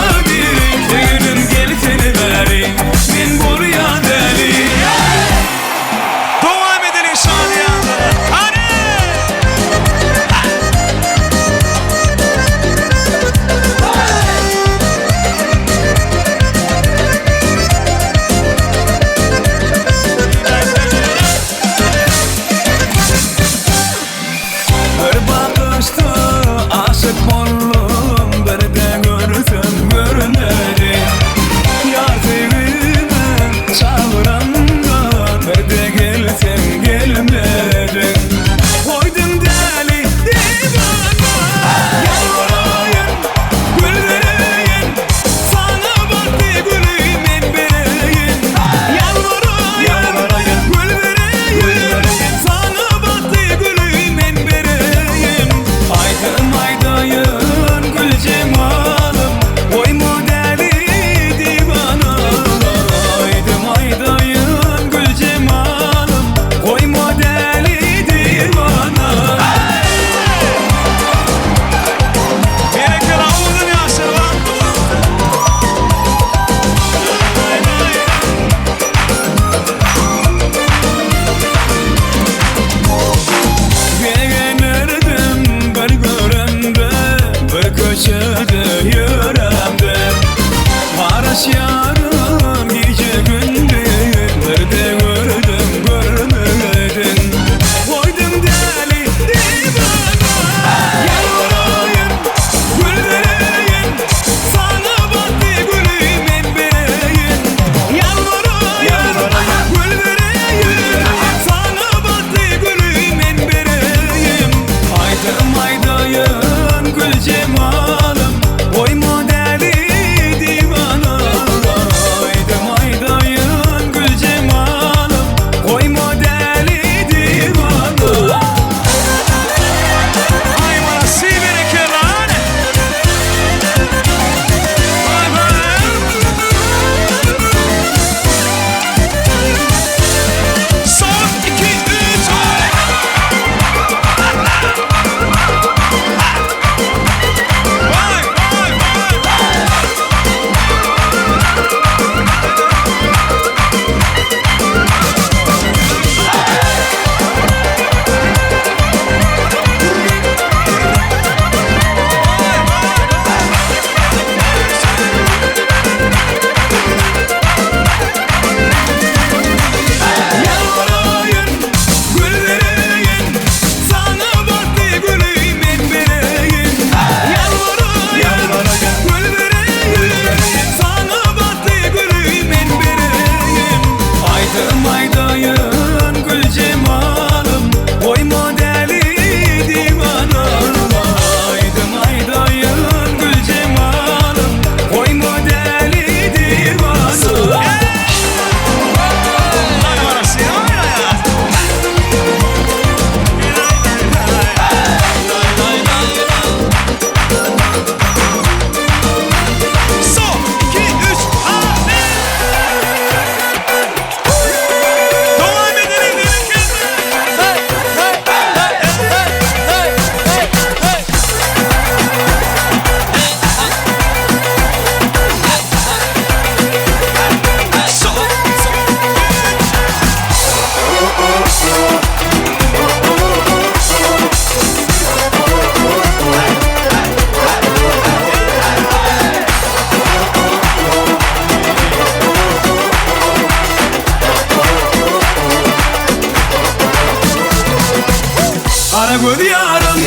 Gara göz ýarym,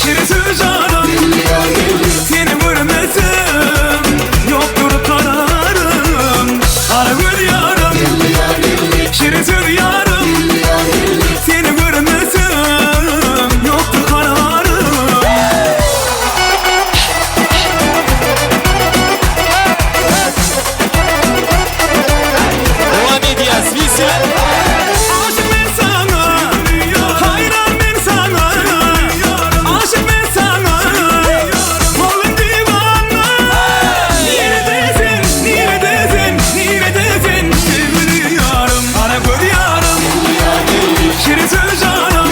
şirin söz janym, Seni görmesem ýokdur kararym. Gara göz ýarym, şirin söz ýarym, Seni görmesem ýokdur kararym. Dowam edýäs, wesele! Aşyk men saňa, haýran men saňa, Aşyk men saňa, boldum diwana. Nirede sen, nirede sen, nirede sen, söýgüli ýarym, gara göz ýarym, şirin söz janym,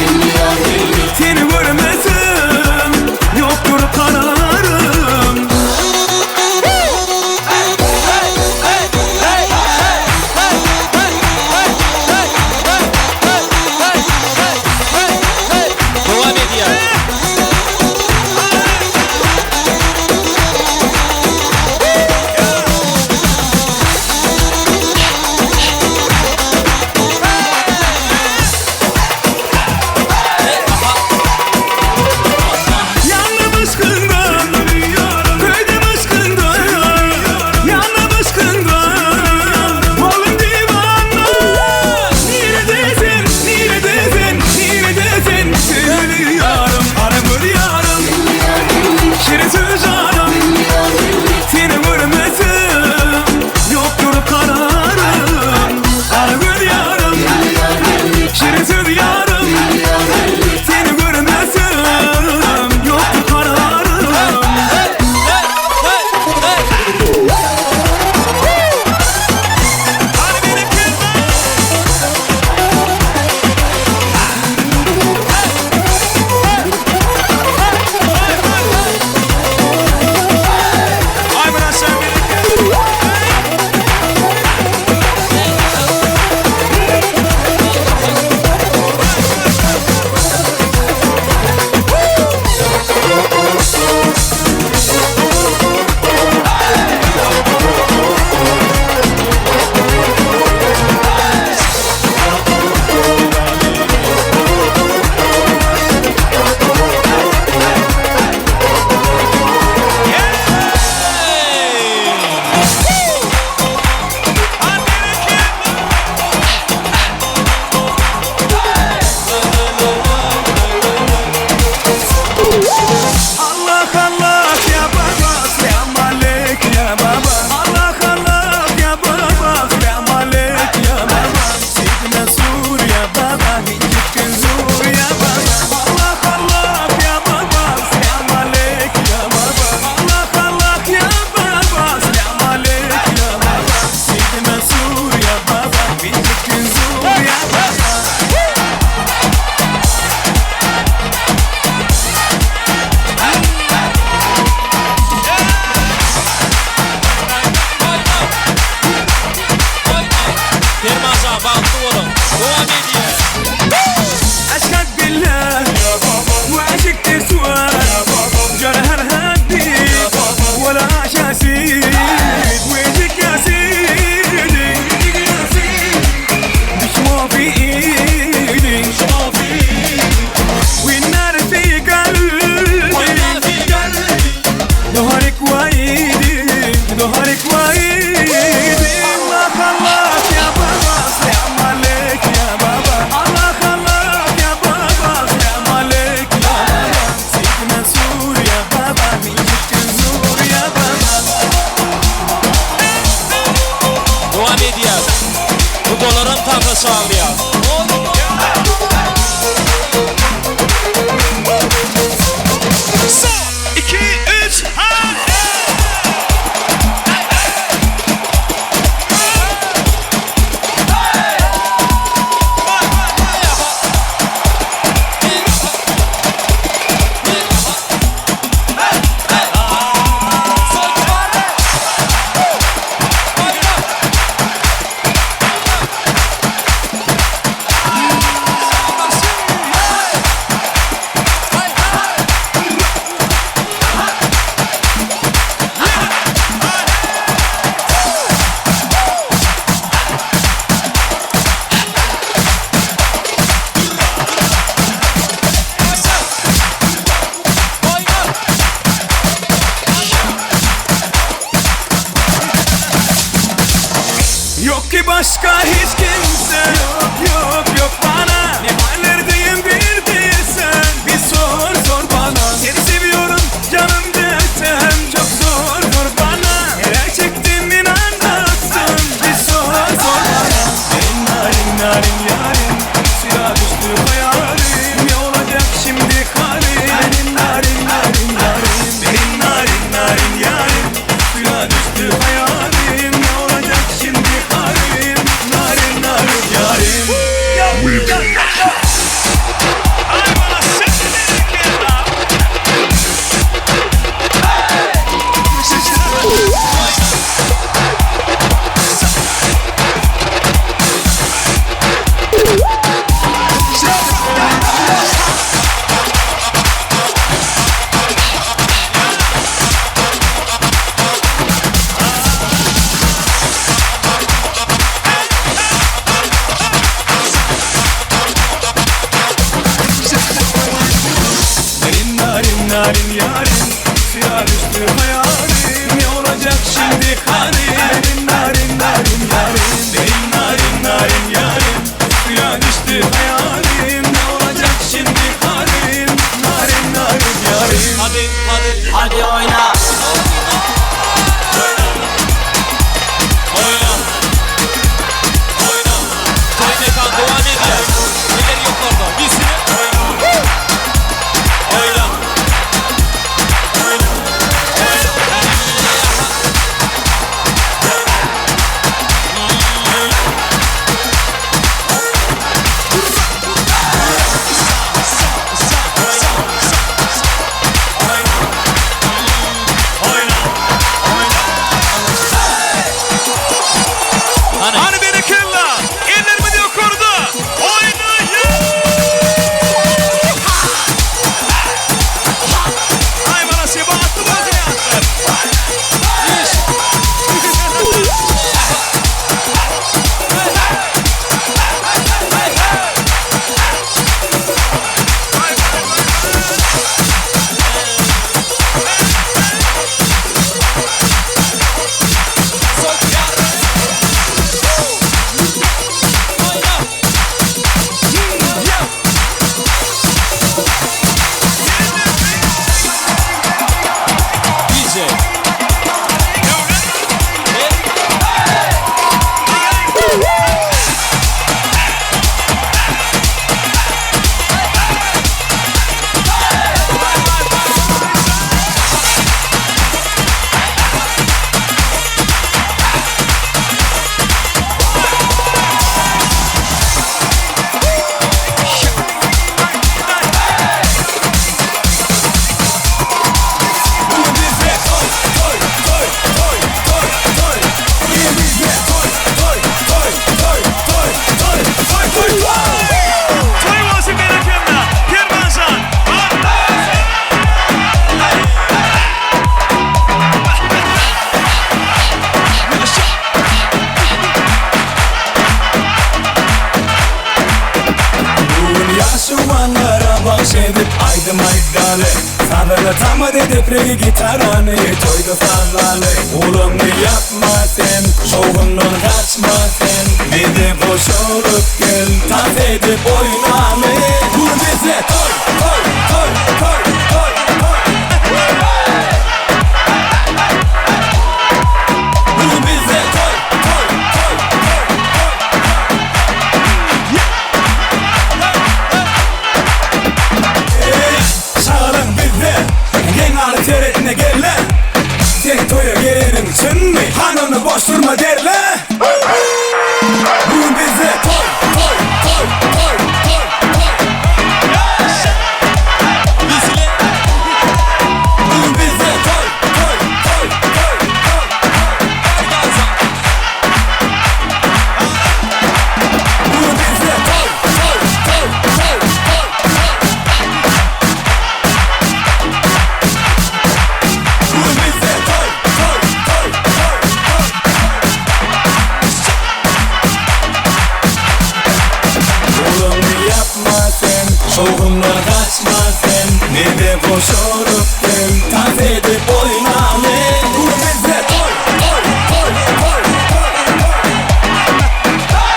Seni görmesem ýokdur kararym. Dowam edýäs. Ýandym yşkyňda, köýdüm yşkyňda, Ýandym yşkyňda, boldum diwana. Nirede sen, nirede sen, nirede sen, Söýgüli ýarym, gara göz ýarym, Şirin söz janym, Seni görmesem ýokdur kararym. Gara göz ýarym, şirin söz ýarym, Seni görmesem ýokdur kararym. Allah Allah ya baba selam aleyk ya baba Allah Allah ya baba selam aleyk ya baba Sidna sur ya baba Gittin zur ya baba Allah Allah ya baba selam aleyk ya baba Allah Allah ya baba selam aleyk ya baba Sidna sur ya baba Gittin zur ya baba Permanjan bagtly boluň. Dowam edýäs. Eşhedü billah we eşik teswa Jerher haddi we la şasid Wejik ya sidi Düşman fi idi والنار في قلبي ظهرك وايدي ظهرك وايدي الله الله يا بابا سلام عليك يا بابا الله الله يا بابا سلام عليك يا بابا سيد منصور يا بابا من جبت يا بابا Dowam edýäs. Gudalaram tansa çagyrýas. Son, iki, üç, ha! Narin narin narin yarim Suya düştü hayalim Ne olacak şimdi halim Narin narin narin yarim Narin narin narin yarim Suya düştü hayalim Ne olacak şimdi halim Narin narin yarim Hadi hadi Hadi oyna. Oyna. Oyna. Toý mekan dowam edýär. Eller ýokarda. Bisini. Oyna. Hany berekella! Ellerimiz ýokarda! Oýnaýyn! Aý malasy bagtly bolsun ýaşlar! DJ. Bugün bizde toy toy toy toy toy toy Bugün bizde toy toy toy toy toy toy toy toy toy Toý bolsun berekella! Permanjan! Bugün ýaşuwanlara bagş edip aýdym aýdaly Sazyny tamady depregi gitarany toýda sazlaly Gulaňy ýapma sen, şowhundan gaçma sen Bize goşulyp gel, tans edip oýnaly Bu bize toý, toý, toý, toý, toý, toý Bu bize toý, toý, toý, toý, Eý, şagalaň bizde, geň galyp seretme gel-le Seň toýa geleniň çynmy, hany onda boş durma derle Bu gün bizde toý, toý, toý, toý, toý, toý Bu gün bizde toý, toý, toý, toý, toý, Bu gün bizde toý, toý, toý, toý, toý, Bu gün bizde toý, toý, toý, toý, toý. Gulaňy ýapma sen, şowhundan gaçma sen Bize goşulyp gel, tans edip oýnaly Bu gün bizde toý, toý, toý, toý, toý, toý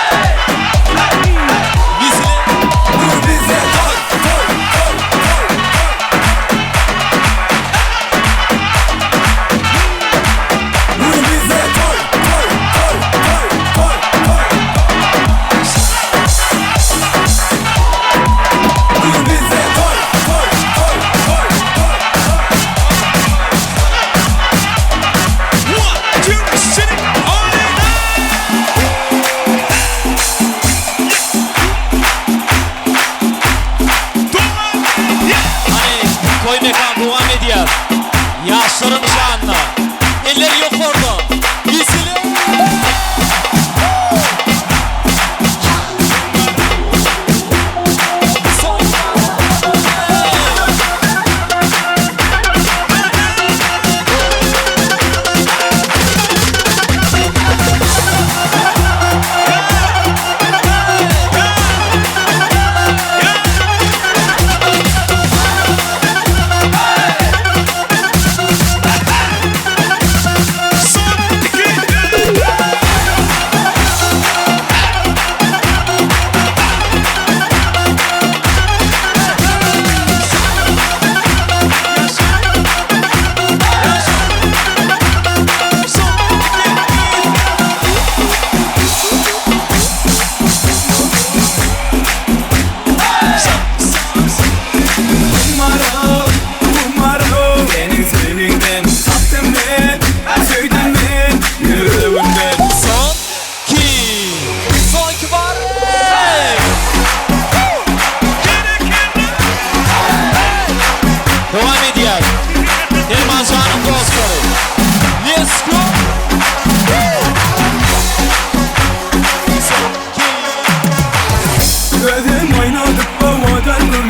Bu gün bizde toý, toý, toý, toý, Bu gün bizde toý, toý, toý, toý, toý, toý Bu gün bizde toý, toý, toý, toý, toý.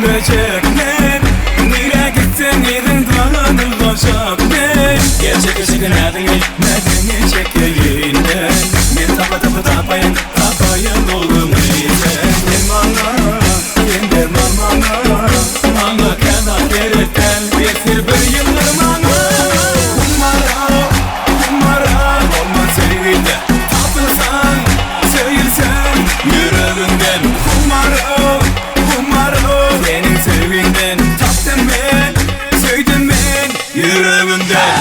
gürlejek men Nirä gitseň yzyňdan ylgajak men Gel çeke çeke näziňi näziňi çekeýin men Men tapa tapa tapaýyn tapaýyn oglumy sen Sen maňa sen derman maňa Maňa kän zat gerek däl besdir bir ýyldyrmaňa Humara humara bolma söýgide Tapylsaň söýülseň ýüregiňden Humara humara seniň söýgiňden Tapdym men söýdüm men ýüregimden.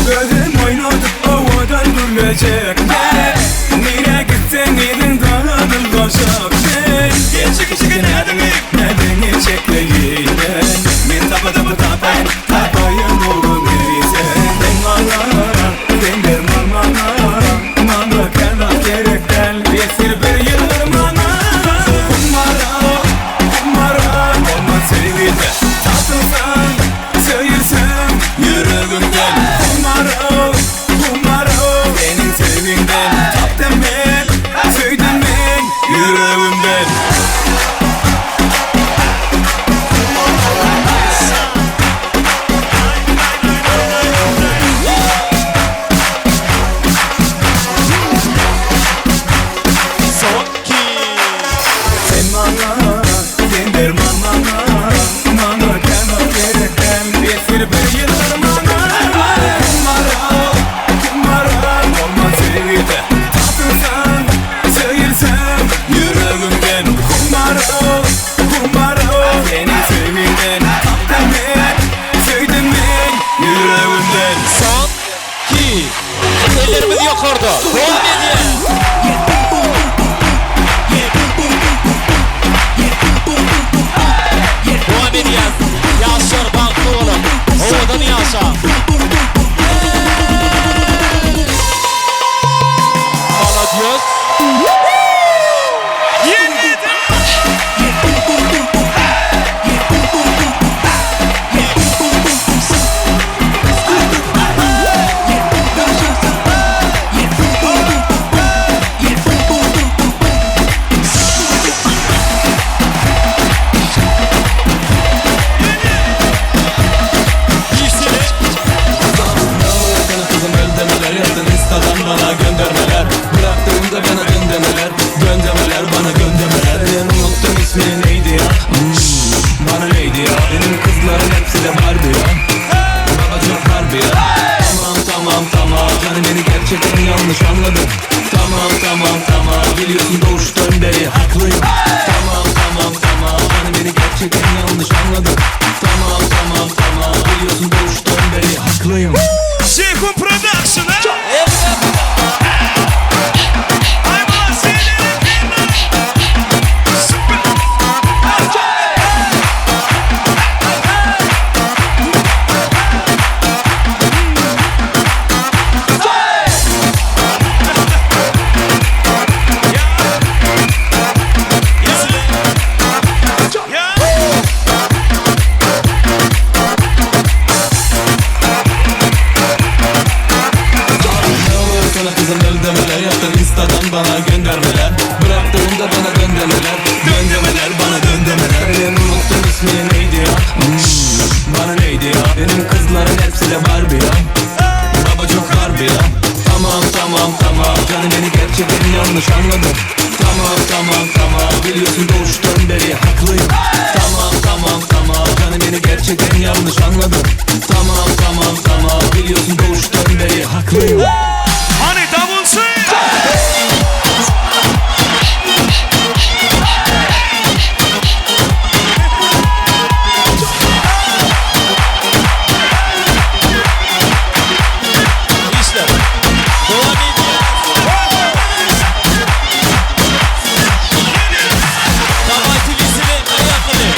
Gözüm oýnadyp owadan gürlejek men Nirä gitseň yzyňdan ylgaşak men Gel çeke çeke näziňi näziňi çekeýin men Men tapa tapa tapaýyn tapaýyn oglumy sen Sen maňa sen derman maňa Maňa kän zat gerek däl besdir bir ýylgyrmaňa Humara humara bolma söýgide Tapylsaň söýülseň ýüregimden Humara humara seniň söýgiňden Tapdym men söýdüm men ýüregimden. Sen maňa, sen derman maňa, maňa kän zat gerek däl, besdir bir ýylgyrmaňa. Humara, humara, bolma söýgide, tapylsaň, söýülseň ýüregimden. Humara, humara, seniň söýgiňden, tapdym men, söýdüm men ýüregimden. Son, ki, ellerimiz ýokarda, dowam edýär. Dowam edýäs. Ýaşlar bagtly boluň, owadan ýaşaň. Malades. Sana kızım öl demeler Yaptın instadan bana göndermeler Bıraktığımda bana dön demeler Dön demeler bana gön demeler Ben unuttum ismini neydi ya hmm, Bana neydi ya Benim kızların hepsi de Barbie ya Baba çok harbi ya Tamam tamam tamam Canım beni gerçekten yanlış anladın Tamam tamam tamam Biliyorsun doğuştan beri haklıyım Tamam tamam tamam Canım beni gerçekten yanlış anladın Tamam tamam tamam Biliyorsun doğuştan beri haklıyım Jeyhun Production ha? Ne olur sana kızım öl demeler Yaptın instadan bana göndermeler Bıraktığımda bana dön demeler Dön demeler bana dön demeler Ben unuttum ismini neydi ya hmm, Bana neydi ya Benim kızların hepsi de Barbie ya Baba çok harbi ya Tamam tamam tamam Canım beni gerçekten yanlış anladın Tamam tamam tamam Biliyorsun doğuştan beri haklıyım Tamam tamam tamam Canım beni gerçekten yanlış anladın Tamam tamam tamam Biliyorsun doğuştan beri haklıyım Hany davulçy! Işler. Dowam edýär. Dawajte weselem, aýaklaly.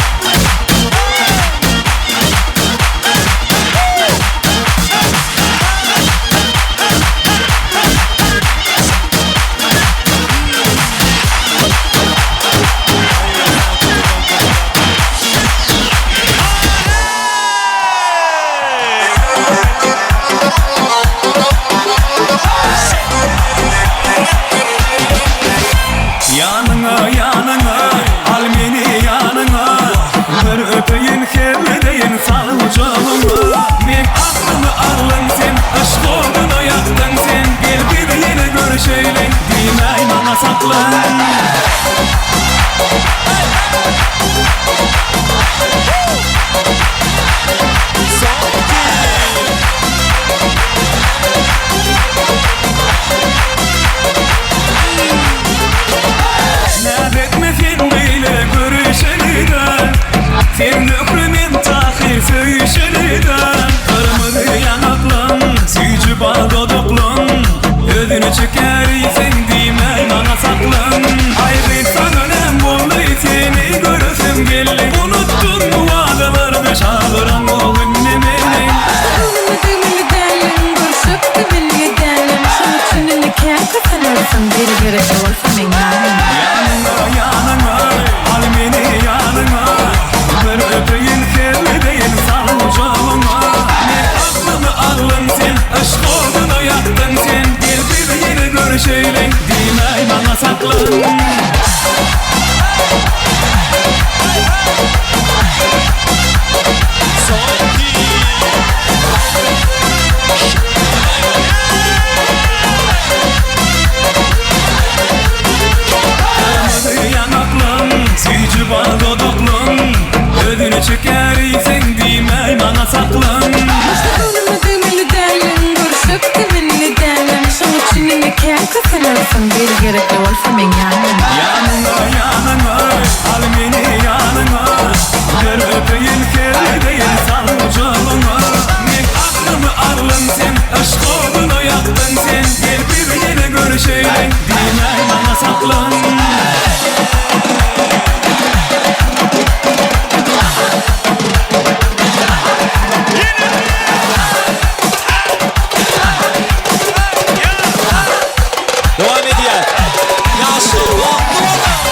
Sen Zöhre men Tahyr söýüşeli-dä. Gyrmyzy ýaňaklaň, süýji bal dodaklaň, Özüne çeker sen diýmäý maňa saklan. Aý gyz saňa näm boldy seni göresim geldi. Unutdyňmy wadalaryňy çagyraňok indi meni. Başda göwnüme degmeli däldim, görüşip-de bilge däldim. Şoň üçin indi kän kösenersiň, biri gerekli bolsa meň ýanym. Ýanyňa, ýanyňa, al meni ýanyňa, Bir öpeýin, sermedeýin sal gujagyňa. Men aklymy aldyň sen, yşk oduna ýakdyň sen, Gel biz ýene görüşeýliň, diýmäý maňa saklan. Gyrmyzy ýaňaklaň, süýji bal dodaklaň, Özüne çeker sen diýmäý maňa saklan. Başda göwnüme degmeli däldiň, görüşip-de billi däldim. Şoň üçin indi kän kösenersiň, biri gerekli bolsa meň ýanym. Ýanyňa, ýanyňa, al meni ýanyňa, Bir öpeýin, sermedeýin sal gujagyňa. Meň aklymy aldyň sen, yşk oduna ýakdyň sen, Gel biz ýene görüşeýliň, diýmäý maňa saklan. Dowam edýär. Ýaşlar bagtly boluň!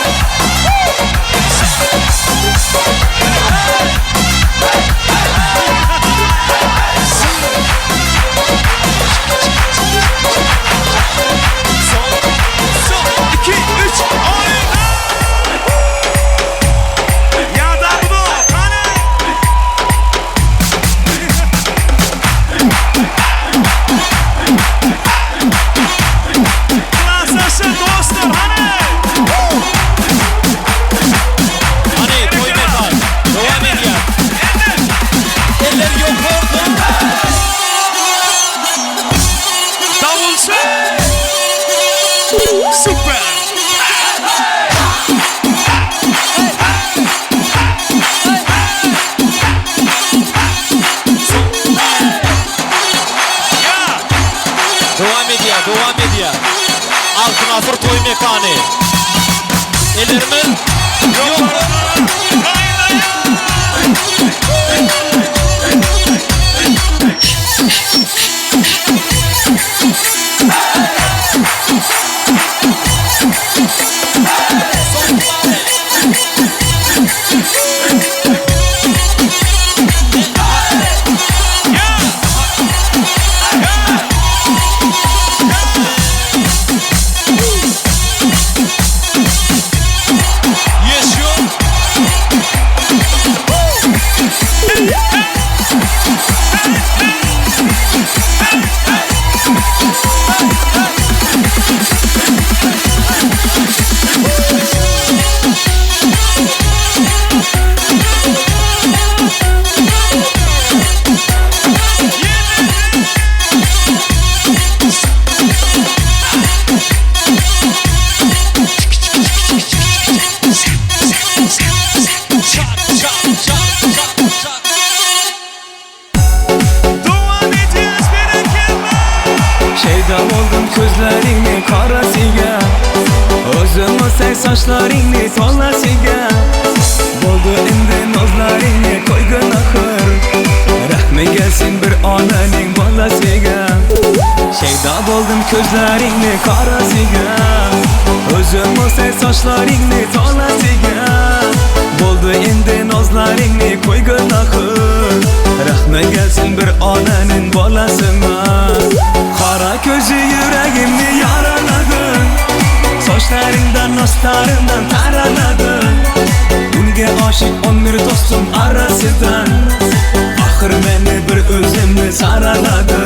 Hany toý mekan dowam edýär. Eller ýokarda. Dawulçy! Super! Dowam edýär, dowam edýär. Altyn asyr toý mekany. Ellerimiz ýokary. Şeýda boldum közleriňi garasyga Özüm sen saçlaryňy tolasyga Boldy indi nozlaryňy koýgun ahyr Rahmi gelsin bir onanyň balasyga Şeýda boldum közleriňi garasyga Özüm sen saçlaryňy tolasyga Boldy indi nozlaryňy koýgun ahyr Rahmi gelsin bir onanyň balasyna Gara közi ýüregimni ýaralady Saçlaryňdan nostaryndan taralady Unga aşyk on bir dostum arasydan Ahyr meni bir özümni saralady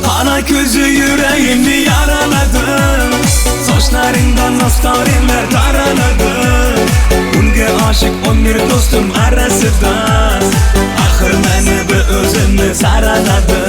Gara közi ýüregimni ýaralady Saçlaryňdan nostarynlar taralady Unga aşyk on bir dostum arasydan Ahyr meni bir özümni saralady.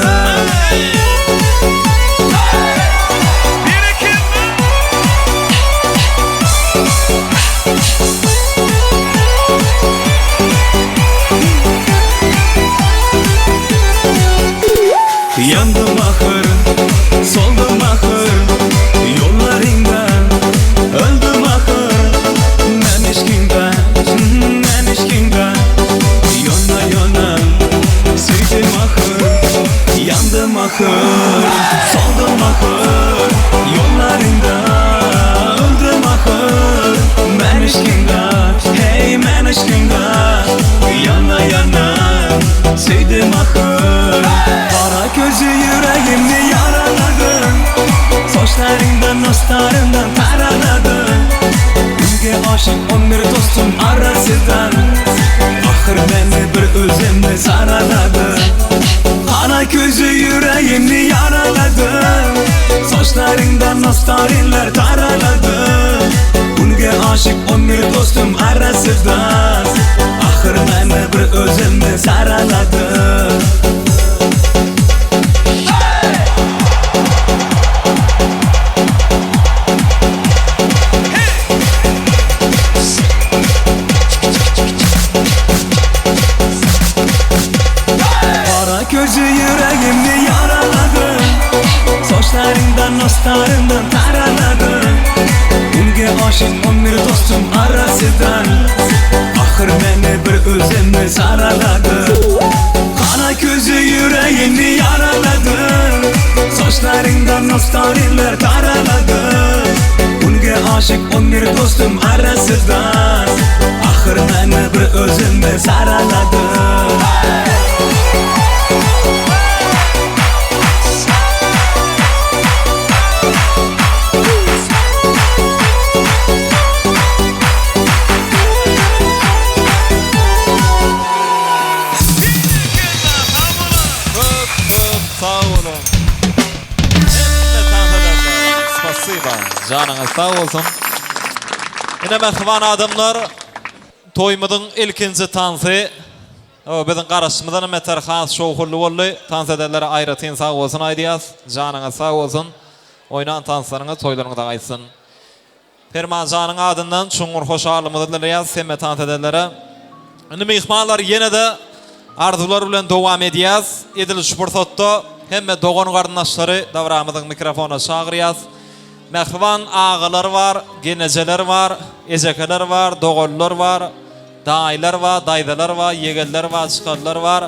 dostum arasyndan Ahyr meni bir özümni saralady Gara közi ýüregimni ýaralady Saçlaryňdan nostarinler taralady Unga aşyk on bir dostum arasyndan Ahyr meni bir özümni saralady. Gara közi ýüregimni ýaralady Saçlaryňdan nostaryndan taralady Unga aşyk on bir dostum arasydan Ahyr meni bir özümni saralady Gara közi ýüregimni ýaralady Saçlaryňdan nostarinler taralady Unga aşyk on bir dostum arasydan Ahyr meni bir özümni saralady. Köp köp sag boluň. Hemme tans edenler. Spasiba. Janyňyz sag bolsun. Ine mähriban adamlar, toýumyzyň ilkinji tansy biziň garaşymyzdanam beter has şowhunly boldy. Tans edenlere aýratyn sag bolsun aýdýas. Janyňyz sag bolsun. Oýnan tanslaryňyz toýlaryňyza gaýtsyn. Permanjanyň adyndan çuňňur hoşallygymyzy bildirýäs hemme tans edenlere. Indi myhmanlar ýene-de arzuwlar bilen dowam edýäs. Edil şu pursatda hemme dogan-garyndaşlary dabramyzyň mikrofonyna çagyrýas. Mähriban agalar bar, gelnejeler bar, ejekeler bar, doganlar bar, daýylar bar, daýzalar bar, ýegenler bar, çykanlar bar.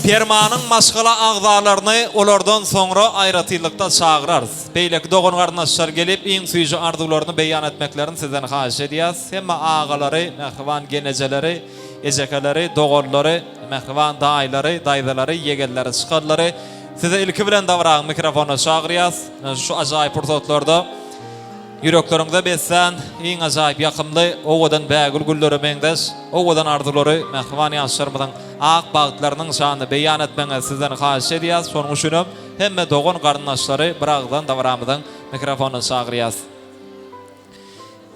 Permanyň maşgala agzalaryny olardan soňra aýratynlykda çagyrarys. Beýleki dogan-garyndaşlar gelip, iň süýji arzuwlaryny beýan etmeklerini sizden haýyş edýäs. Hemme agalary, mähriban genejeleri, ejekeleri, doganlary, mähriban daýylary, daýzalary, ýegenleri, çykanlary sizi ilki bilen dabragyň mikrofonyna çagyrýas. Şu ajaýyp pursatlarda Ýürekleriňize beslän iň ajaýyp ýakymly, owadan bägül güllere meňzeş owadan arzuwlary mähriban ýaşlarymyzyň ak bagtlarynyň şanyna beýan etmegiňizi sizden haýyş edýäs. Şonuň üçinem hemme dogan-garyndaşlary biragyzdan dabaramyzyň mikrofonyna çagyrýas.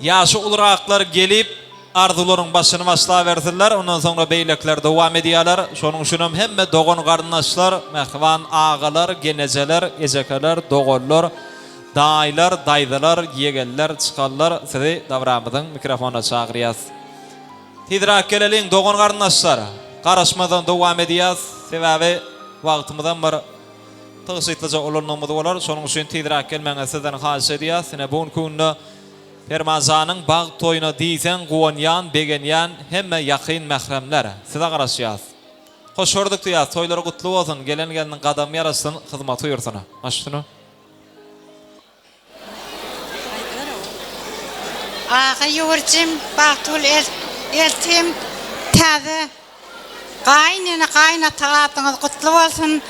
Ýaşy uluraklar gelip, arzuwlaryň başyny başlabersinler, ondan soňra beýlekiler dowam edýärler. Şonuň üçinem hemme dogan-garyndaşlar, mähriban agalar, genejeler, ejekeler, doganlar, daýylar, daýzalar, ýegenler, çykanlar sizi dabramyzyň mikrofonyna çagyrýas. Tizräk geleliň dogan-garyndaşlar. Garaşmadan dowam edýäs. Sebäbi wagtymyzam bir tygşytlyja ulanmagymyz bolar. Şonuň üçin tizräk gelmegiňizi sizden haýyş edýäs. Ine bu günki günde Permanjanyň bagt toýuna diýseň guwanýan, begenýän hemme ýakyn mähremler, size garaşýas. Hoş gördük diýýäs, toýlary gutly bolsun, gelen gelniň gadamy ýaraşsyn, hyzmaty buýursun. Baş üstüne. Aga ýüwürjim Bagtygül eltim täze Gaýyn ene gaýyn ata adyňyz gutly bolsun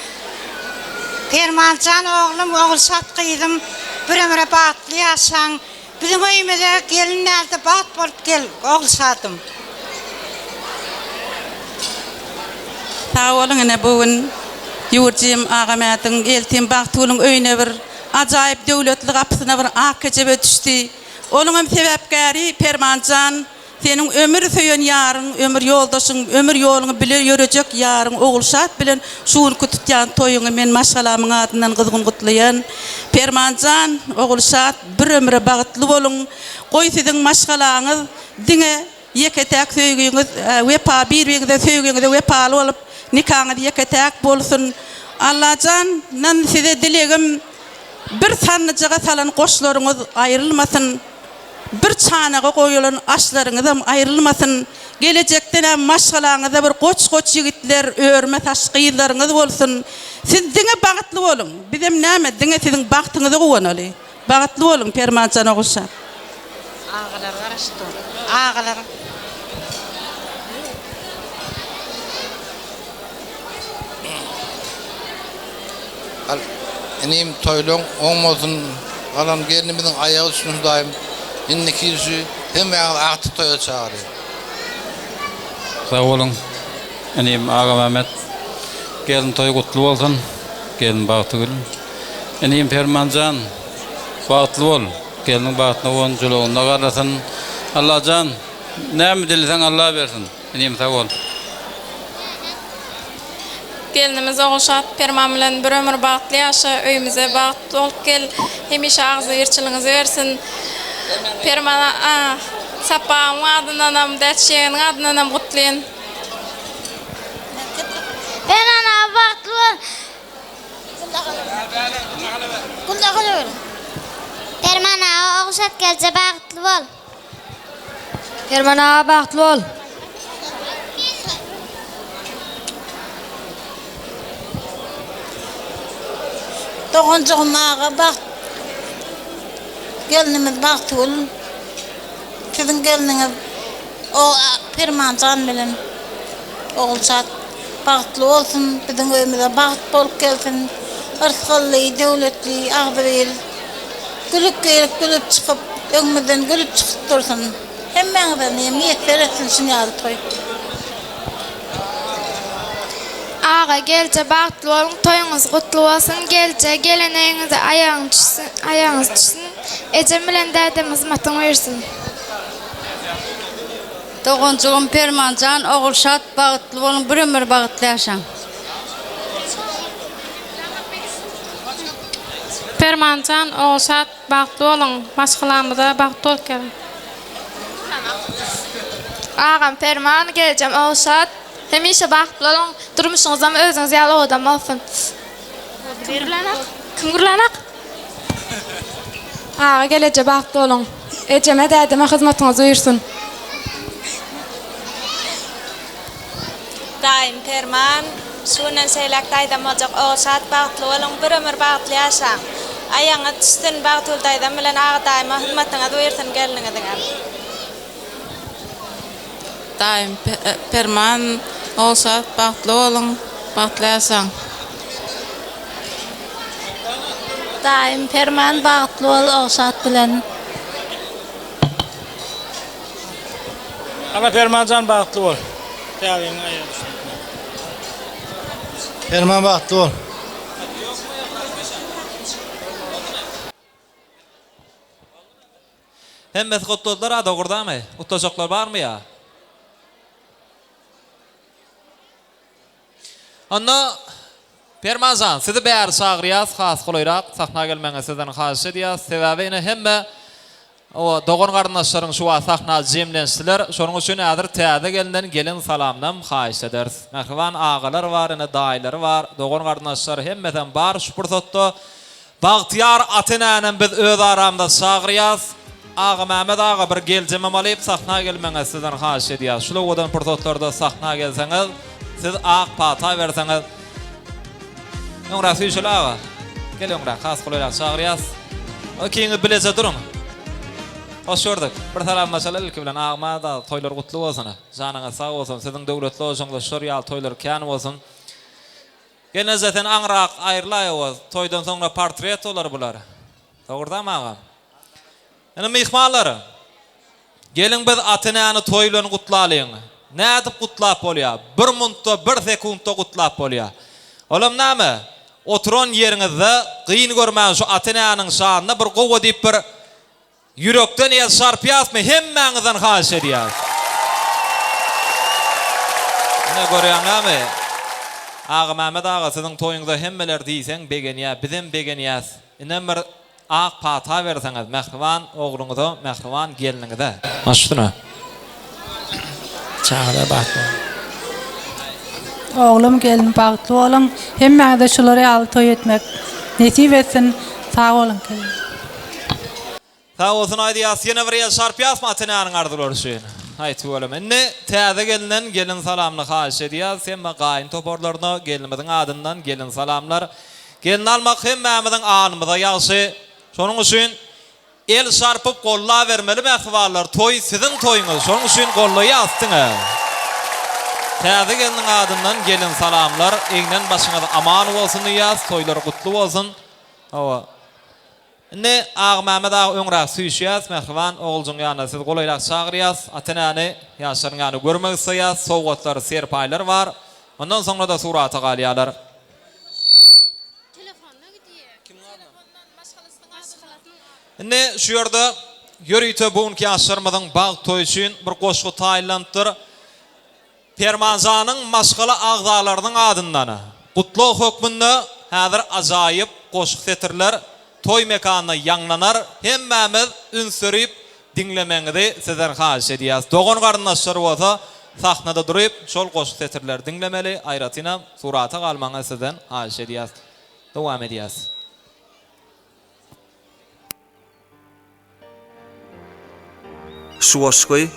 Permanjan oglum Ogulşat gyzym bir ömre bagtly ýaşaň biziň öýümize gelin dälde bagt bolup gel Ogulşadym. Sag boluň ine bu gün ýüwürjim Agamädiň eltim Bagtygülüň öýüne bir ajaýyp döwletli gapysyna bir ak kejebe düşdi. Onuňam sebäpkäri Permanjan Seniň ömür söýen ýaryň, ömür ýoldaşyň, ömür ýoluňy bile ýörejek ýaryň Ogulşat bilen şu günki tutýan toýuňy men maşgalamyň adyndan gyzgyn gutlaýan. Permanjan, Ogulşat bir ömre bagtly boluň. Goý siziň maşgalaňyz diňe ýeke-täk söýgiňiz wepa bir-biriňize söýgiňize wepaly bolup nikaňyz ýeke-täk bolsun. Allajan dan size dilegim bir sandyjaga salan goşlaryňyz aýrylmasyn. Bir çanaga goýulan aşlaryňyzam aýrylmasyn. Gelejekdenem maşgalaňyzda bir goç-goç ýigitler, örme saç gyzlaryňyz bolsun. Siz diňe bagtly boluň. Bizem näme, diňe siziň bagtyňyza guwanaly. Bagtly boluň, Permanjan Ogulşat. Agalar garaşyp dur. Agalar. Al inim toýlaň oň bolsun galan gelnimiziň aýagy düşsün hudaýym. Indiki ýyl şu hemmäňizi agtyk toýa çagyrýan. Sag boluň inim Agamämmet. Gelin toýy gutly bolsun. Gelin Bagtygül. Inim Permanjan bagtly bol. Gelniň bagtyna guwan jülagynda garlasyn. Allajan näme dileseň Alla bersin. Inim sag bol. Gelnimiz Ogulşat Perman bilen bir ömür bagtly ýaşa, öýümize bagt bolup gel, hemişe agzybirçiligiňizi bersin. Perman a Sapagymyň adyndanam, Däç ýegeniň adyndanam gutlyn. Perman aga bagtly bol. Perman aga Ogulşat gelje bagtly bol. Perman aga bagtly bol. Doganjygym aga bagt gelnimiz Bagtygül siziň gelniňiz o Permanjan bilen Ogulşat bagtly bolsun biziň öýümize bagt bolup gelsin yrsgally döwletli agzybir Gülüp girip gülüp çykyp öňümizden gülüp çykyp dursun. Hemmäňize miýesser etsin şun ýaly toý. Aga gelje bagtly boluň toýuňyz gutly bolsun gelje gelen öýüňize aýagyň düşsün aýagyňyz düşsün ejem bilen dädem hyzmatyň buýursyn. Doganjygym Permanjan Ogulşat bagtly boluň bir ömür bagtly ýaşaň. Permanjan Ogulşat bagtly boluň maşgalamyza bagt bolup geliň. Agam Perman geljem Ogulşat hemişe bagtly boluň durmuşyňyzam özüňiz ýaly owadan bolsun. Kim gürlänak? Aga geleje bagtly boluň. Ejeme dädeme hyzmatyňyz buýursyn. Daýym Perman, şu günden şeýläk daýzam boljak Ogulşat bagtly boluň, bir ömür bagtly ýaşaň. Aýagyňyz düşsün, Bagtygül daýzam bilen Aga daýyma hyzmatyňyz buýursyn gelniňiziňem. Daýym Perman, Ogulşat bagtly boluň, bagtly ýaşaň. Daýym Perman bagtly bol Ogşat bilen. Ana Permanjan bagtly bol. Täzeňiň aýagy düşdü. Perman bagtly bol. Hemmesi gutladylar a dogurdamy? Gutlajaklar barmy ýa? Onda Permanjan sizi bäri çagyrýas has golaýrak sahna gelmegiňizi sizden haýyş edýäs. Sebäbi ine hemme owa dogan garyndaşlaryň şu wagt sahna jemlenişdiler. Şonuň üçin häzir täze gelnden gelin salamynam haýyş ederis. Mähriban agalar bar ine daýylary bar dogan garyndaşlar hemmesem bar şu pursatda Bagtyýar ata-enänem biz öz aramyzda çagyrýas. Agamämmet aga bir geljemem alyp sahna gelmeňizi sizden haýyş edýäs. Şul owadan pursatlarda sahna gelseňiz, siz ak pata berseňiz. Öňräk süýşeli aga. Gel öňräk, has golaýrak çagyrýas. Ikiňiz bileje duruň. Hoş gördük. Bir salamlaşaly ilki bilen Agamämmet aga toýlar gutly bolsun. Janyňyz sag bolsun. Siziň döwletli ojagyňyzda şular ýaly toýlar kän bolsun. Gelneje sen aňrak aýrylaý owaz toýdan soňra portret bolar bular. Dogurdam agam. Indi myhmanlar geliň biz ata-enäni toý bilen gutlalyň. Nädip gutlap bolýar? Bir muntda bir sekuntda gutlap bolýar. Olam näme? Oturan ýeriňizde gyn görmän şu ata-enäniň şanyna bir gowa diýip bir Ýürekden el çarpýasmy hemmäňizden haýyş edýäs. Ine görýäňämi Agamämmet aga siziň toýuňyza hemmeler diýseň begenýä bizem begenýäs inem bir ak pata berseňiz mähriban ogluňyza mähriban gelniňize. Baş üstüne. Çagalar bagtly boluň. Oglum gelin bagtly boluň hemmäňize şular ýaly toý etmek nesip etsin sag boluň kelin. Sag bolsun aýdýas ýene bir el çarpýasmy ata-enäniň arzuwlary üçin. Aý tüweleme. Indi täze gelinen gelin salamyny haýyş edýäs hemme gaýyn toparlaryna gelnimiziň adyndan gelin salamlar. Gelin almak hemmämiziň alnymyza ýagşy. Şonuň üçin el çarpyp gollabermeli mähribanlar toý siziň toýuňyz şonuň üçin gollaýas diňe. Täze gelniň adyndan gelin salamlar egnen başyňyz aman bolsun diýýäs toýlar gutly bolsun. Hawa. Indi Agamämmet aga öňräk süýşýäs, mähriban oguljygyň ýanyna sizi golaýrak çagyrýas. Ata-enäni ýaşlaryň ýanyna görmek isleýäs. Sowgatlar, serpaýlar bar. Ondan soňra-da surata galýarlar. Indi şu ýerde ýörite bu günki ýaşlarymyzyň bagt toýy üçin bir goşgy taýynlanypdyr. Permanjanyň maşgala agzalarynyň adyndan gutlag hökmünde häzir ajaýyp goşgy setirler toý mekanynda ýaňlanar, hemmämiz üns berip diňlemegiňizi sizden haýyş edýäs. Dogan-garyndaşlar bolsa sahnada duryp şol goşgy setirleri diňlemeli, aýratynam surata galmagyňyzy sizden haýyş edýäs. Dowam edýäs. Şu goşgy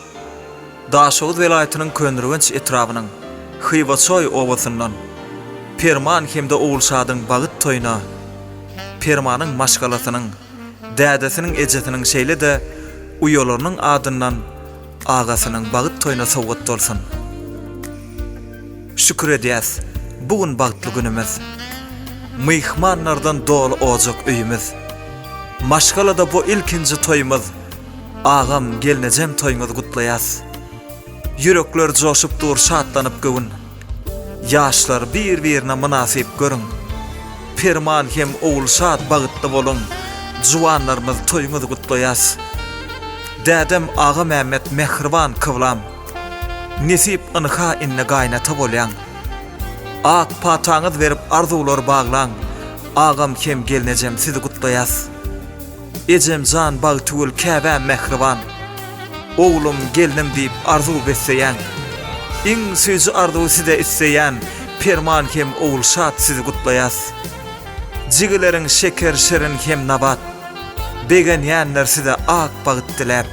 Daşoguz welaýatynyň Köneürgenç etrabynyň Hywaçoý obasyndan Perman hem-de Ogulşadyň bagyt toýuna Permanyň maşgalasynyň, dädesiniň, ejesiniň şeýle-de uýalarynyň adyndan agasynyň bagyt toýuna sowgat bolsun. Şükür edýäs, bu gün bagtly günümiz. Myhmanlardan doly ojak öýümiz. Maşgalada bu ilkinji toýumyz Agam gelnejem toýuňyzy gutlaýas. Ýürekler joşup dur şatlanyp göwün. Ýaşlar bir birine mynasyp görüň. Perman hem Ogulşat bagytly boluň Juwanlarymyz toýuňyzy gutlaýas. Dädem Agamämmet mähriban kyblam. Nesip ynha indi gaýnata bolýaň. Ak pataňyz berip arzuwlar baglaň Agam hem gelnejem sizi gutlaýas. Ejemjan Bagtygül käbäm mähriban. Oglum gelnim diýip arzuw besleýän. Iň süýji arzuwy size isleýän Perman hem Ogulşat sizi gutlaýas. Jigileriň şeker şirin hem nabat. Begenýänler size ak bagt diläp.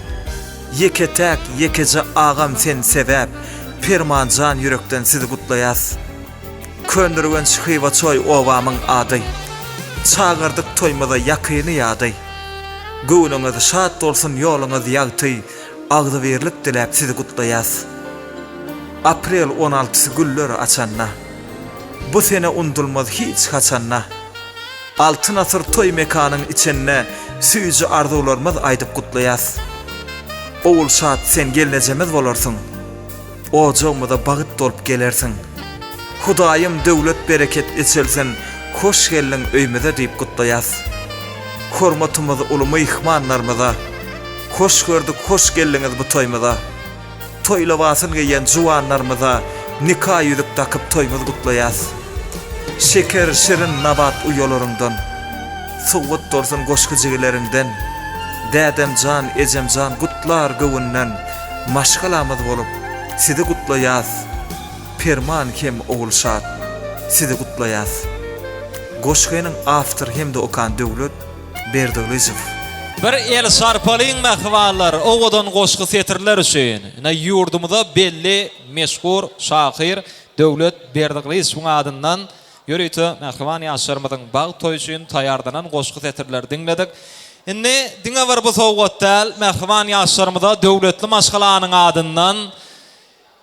Ýeke-täk ýekeje agam sen sebäp Permanjan ýürekden sizi gutlaýas. Köneürgenç Hywaçoý obamyň ady. Çagyrdyk toýumyza ýakyny ýady. Göwnüňiz şat bolsun ýoluňyz ýagty Agzybirlik diläp sizi gutlaýas. Aprel on altysy güller açanda. Bu sene undulmaz hiç haçanda. Altyn asyr toý mekanyň içinde Süýji arzuwlarmyz aýdyp gutlaýas. Ogulşat sen gelnejemiz bolarsyň. Ojagymyza bagyt bolup gelersiň. Hudaýym döwlet bereket eçilsin hoş geldiň öýmüze diýip gutlaýas. Hormatymyz uly myhmanlarymyza. Hoş gördük hoş geldiňiz bu toýumyza. Toý lybasyn geýen juwanlarymyza nika ýüzük dakyp toýuňyz gutlaýas. Şeker şirin nabat uýalaryňdan. Sowgat bolsun goşgy jigileriňden. Dädemjan ejemjan gutlar göwünden maşgalamyz bolup sizi gutlaýas Perman hem Ogulşat sizi gutlaýas. Goşgynyň awtory hem-de okan Döwlet Berdigylyjow. Bir el şarpalyň mähribanlar owadan goşgy setirler üçin. Ine ýurdumyza belli meşhur şahyr Döwlet Berdigylyjowyň adyndan ýörite mähriban ýaşlarymyzyň bagt toýy üçin taýýarlanan goşgy setirleri diňledik. Indi diňe bir bu sowgat däl, mähriban ýaşlarymyza döwletli maşgalanyň adyndan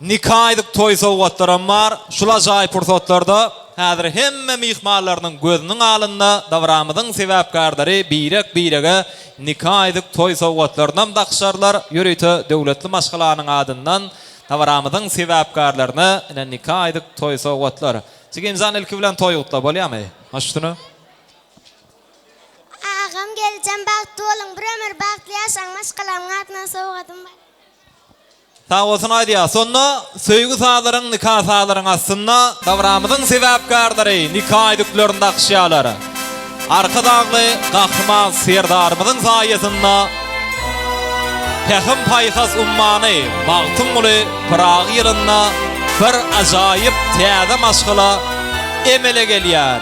Nika aýdyp toý sowgatlaram bar. Şul ajaýyp pursatlarda häzir hemme myhmanlarynyň gözüniň alynda dabramyzyň sebäpkärleri birek-birege nika aýdyp toý sowgatlarynam dakyşarlar. Ýörite döwletli maşgalanyň adyndan dabaramyzyň sebäpkärlerine ine nika aýdyp toý sowgatlar. Jigimjan ilki bilen toý gutla bolýamy? Baş üstüne. Agam geljem bagtly boluň bir ömür bagtly ýaşaň maşgalamyň adyndan sowgadym bar. Sag bolsun aýdýas. Onda söýgi sazlaryň nika sazlaryň astynda dabramyzyň sebäpkärleri nika ýüzüklerini dakyşýarlar. Arkadagly Gahryman Serdarymyzyň saýasynda Pähim-paýhas ummany Magtymguly Pyragy ýylynda bir ajaýyp täze maşgala emele gelýär.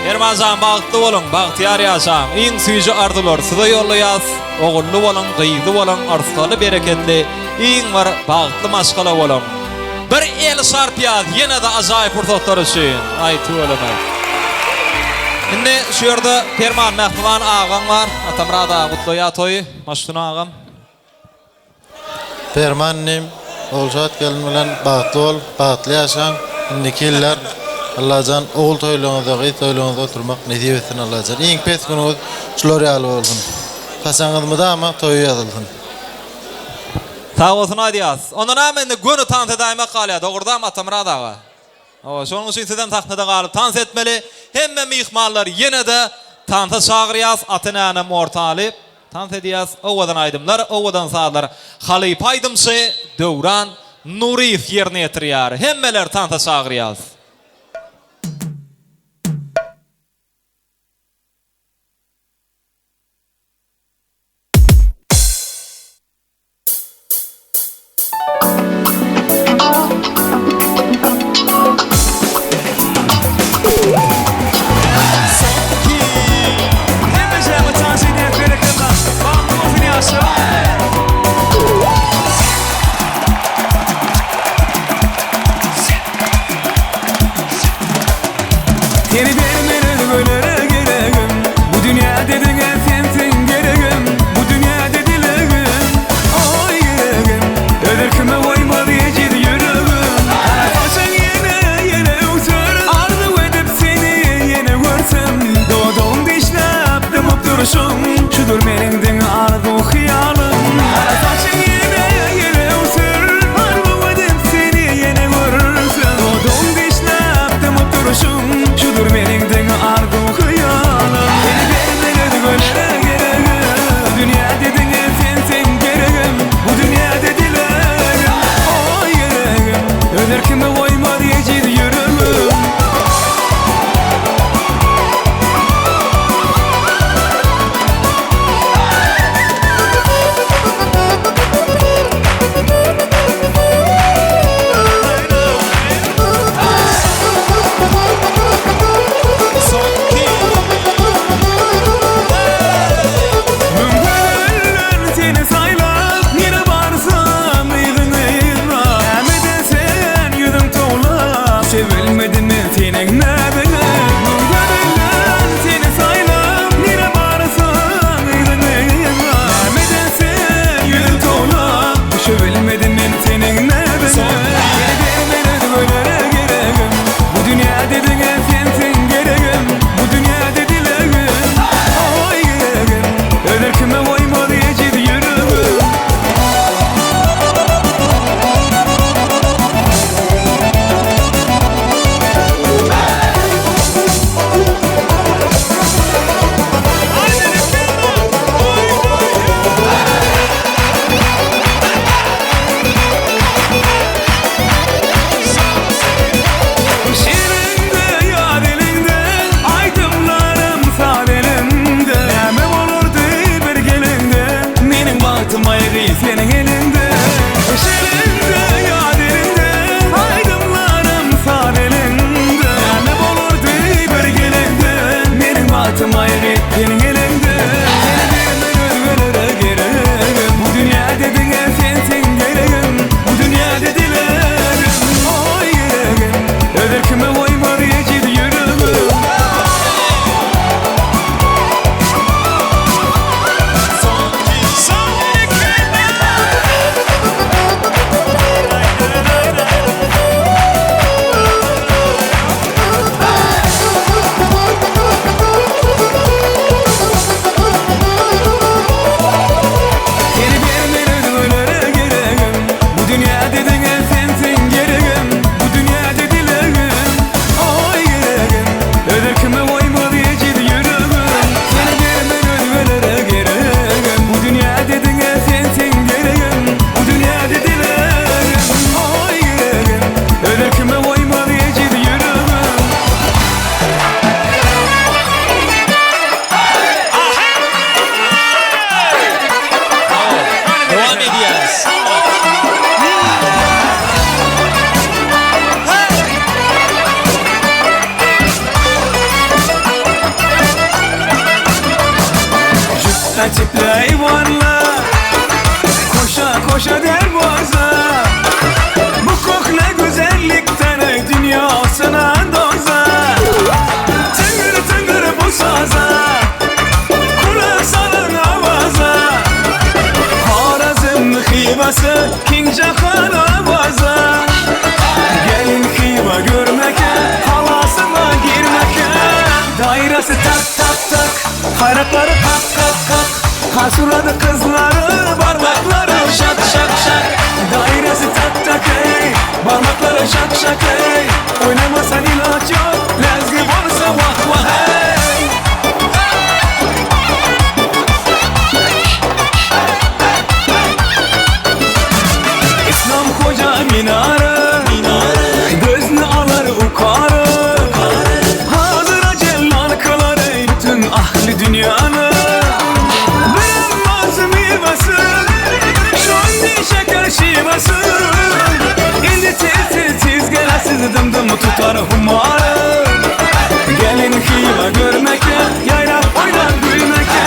Permanjan bagtly boluň, bagtyýar ýaşaň. Iň süýji arzuwlary size ýollaýas. Ogully boluň, gyzly boluň, yrsgaly bereketli, iň bir bagtly maşgala boluň. Bir el şarpýas ýene-de ajaýyp pursatlar üçin. Aý tüweleme. Indi şu ýerde Perman mähriban agaň bar. Atamyrat aga gutlaýar toýy. Maşguna agam. Perman inim, Ogulşat gelin bilen bagtly bol, bagtly ýaşaň, indiki ýyllar. Allajan ogul toýlaryňyzda gyz toýlaryňyzda oturmak nesip etsin Allajan. Iň pes günüňiz şular ýaly bolsun. Saçagyňyz mydama toýa ýazylsyn. Sag bolsun aýdýas. Onda näme indi göni tans edäýmek galýar dogrudanam Atamyrat aga. Hawa şonuň üçin sizem sahnada galyp tans etmeli. Hemme myhmanlary ýene-de tansa çagyrýas ata-enänem orta alyp tans edýäs owadan aýdymlar owadan sazlar halypa aýdymçy Döwran Nuryýew ýerine ýetirýär hemmeleri tansa çagyrýas. Seni bermen özgelere geregim Bu dünýäde diňe sensiň geregim Bu dünýäde dilegim Oý geregim Öz erkime goýmaz ejiz ýüregim Gara saçyň ýene ýene öwser Arzuw edip seni ýene görsem Dodagyň dişläp dymyp durşuň Şudur meniň diňe arzuw hyýalym Gara saçyň ýene ýene öwser Arzuw edip seni ýene görsem Dodagyň dişläp dymyp durşuň Şudur meniň diňe arzuw hyýalym Seni bermen özgelere geregim Bu dünýäde diňe sensiň geregim Bu dünýäde dilegim Oý geregim Öz erkime goýmaz ejiz ýüregim. Müň gözelden seni saýlap, nirä barsam yzyňy yzlap, Näme eden sen ýüzüň towlap, Sebilmedim men seniň näziňe. Müň gözelden seni saýlap, nirä barsam yzyňy yzlap, Näme eden sen ýüzüň towlap, Düşebilmedim men seniň näziňe. Seni bermen özgelere geregim, Bu dünýäde diňe sensiň geregim, Bu dünýäde dilegim, oý geregim, Öz erkime goýmaz ejiz ýüregim. Şiriňde ýar eliňde, Aýdymlarym saz eliňde. Näme bolardy bir geliňde, Meniň bagtym aýgy seniň eliňde. Şiriňde ýar eliňde, Aýdymlarym saz eliňde. Näme bolardy bir geliňde, Meniň bagtym aýgy seniň eliňde. Seni bermen özgelere geregim, Bu dünýäde diňe sensiň geregim, Bu dünýäde dilegim, oý geregim, Öz erkime goýmaz ejiz ýüregim. Seni bermen özgelere geregim, Bu dünýäde diňe sensiň geregim, Bu dünýäde dilegim, oý geregim, Öz erkime goýmaz ejiz ýüregim. Seni bermen özgelere geregim, Bu dünýäde diňe sensiň geregim, Bu dünýäde dilegim, oý geregim, Öz erkime goýmaz ejiz ýüregim. Dowam edýäris. Jüpbe tipli eyvanlar Koşa koşa dervaza Bu kokla güzellikten Dünyasına doza Tıngır tıngır bu saza Kulak salın avaza Harazm Xivası King Jahan avaza Gelin Xiva görmeke Halas Dairesi tak tak tak Hayrakları kak kak kak Hasuradı kızları Parmakları şak şak şak Dairesi tak tak hey Parmakları şak şak hey Oynamasan ilaç yok Lezgi bolsa vah vah hey İslam koca minare Gözünü alar ukarı Hazıra cellal kılar ey bütün ahli dünyanı Bilinmez meyvesi Şondi şeker şivesi İndi tez tez tez gelesiz dım dım tutar humarı Gelin hiva görmeke Yayrak oynar gülmeke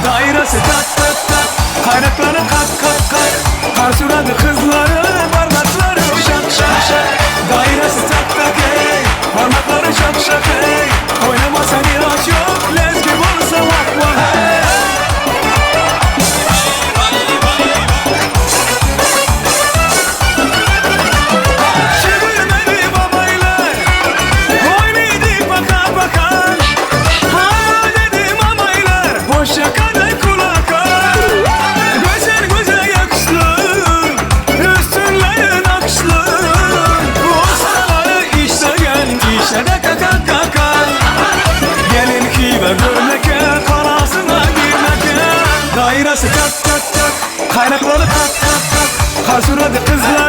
Dairesi tak tak tak Kaynakları kat kat kat Kar süradı kızları Parmakları şak şak şak Dairesi tak tak hey Parmakları şak şak hey Oynamasan ilaç yok Lezgi bolsa vah vah hey Çevirmeli babaylar Oynaydık baka baka Ha dedim amaylar Boşa kadar kulaka Güzel güzel yakışlı Üstünleri nakışlı Ustaları işte gel işte de kaka kaka Gelin hive görmeke Kalasına girmeke Dairesi tak tak tak Kaynakları tak tak tak Kar süradı kızları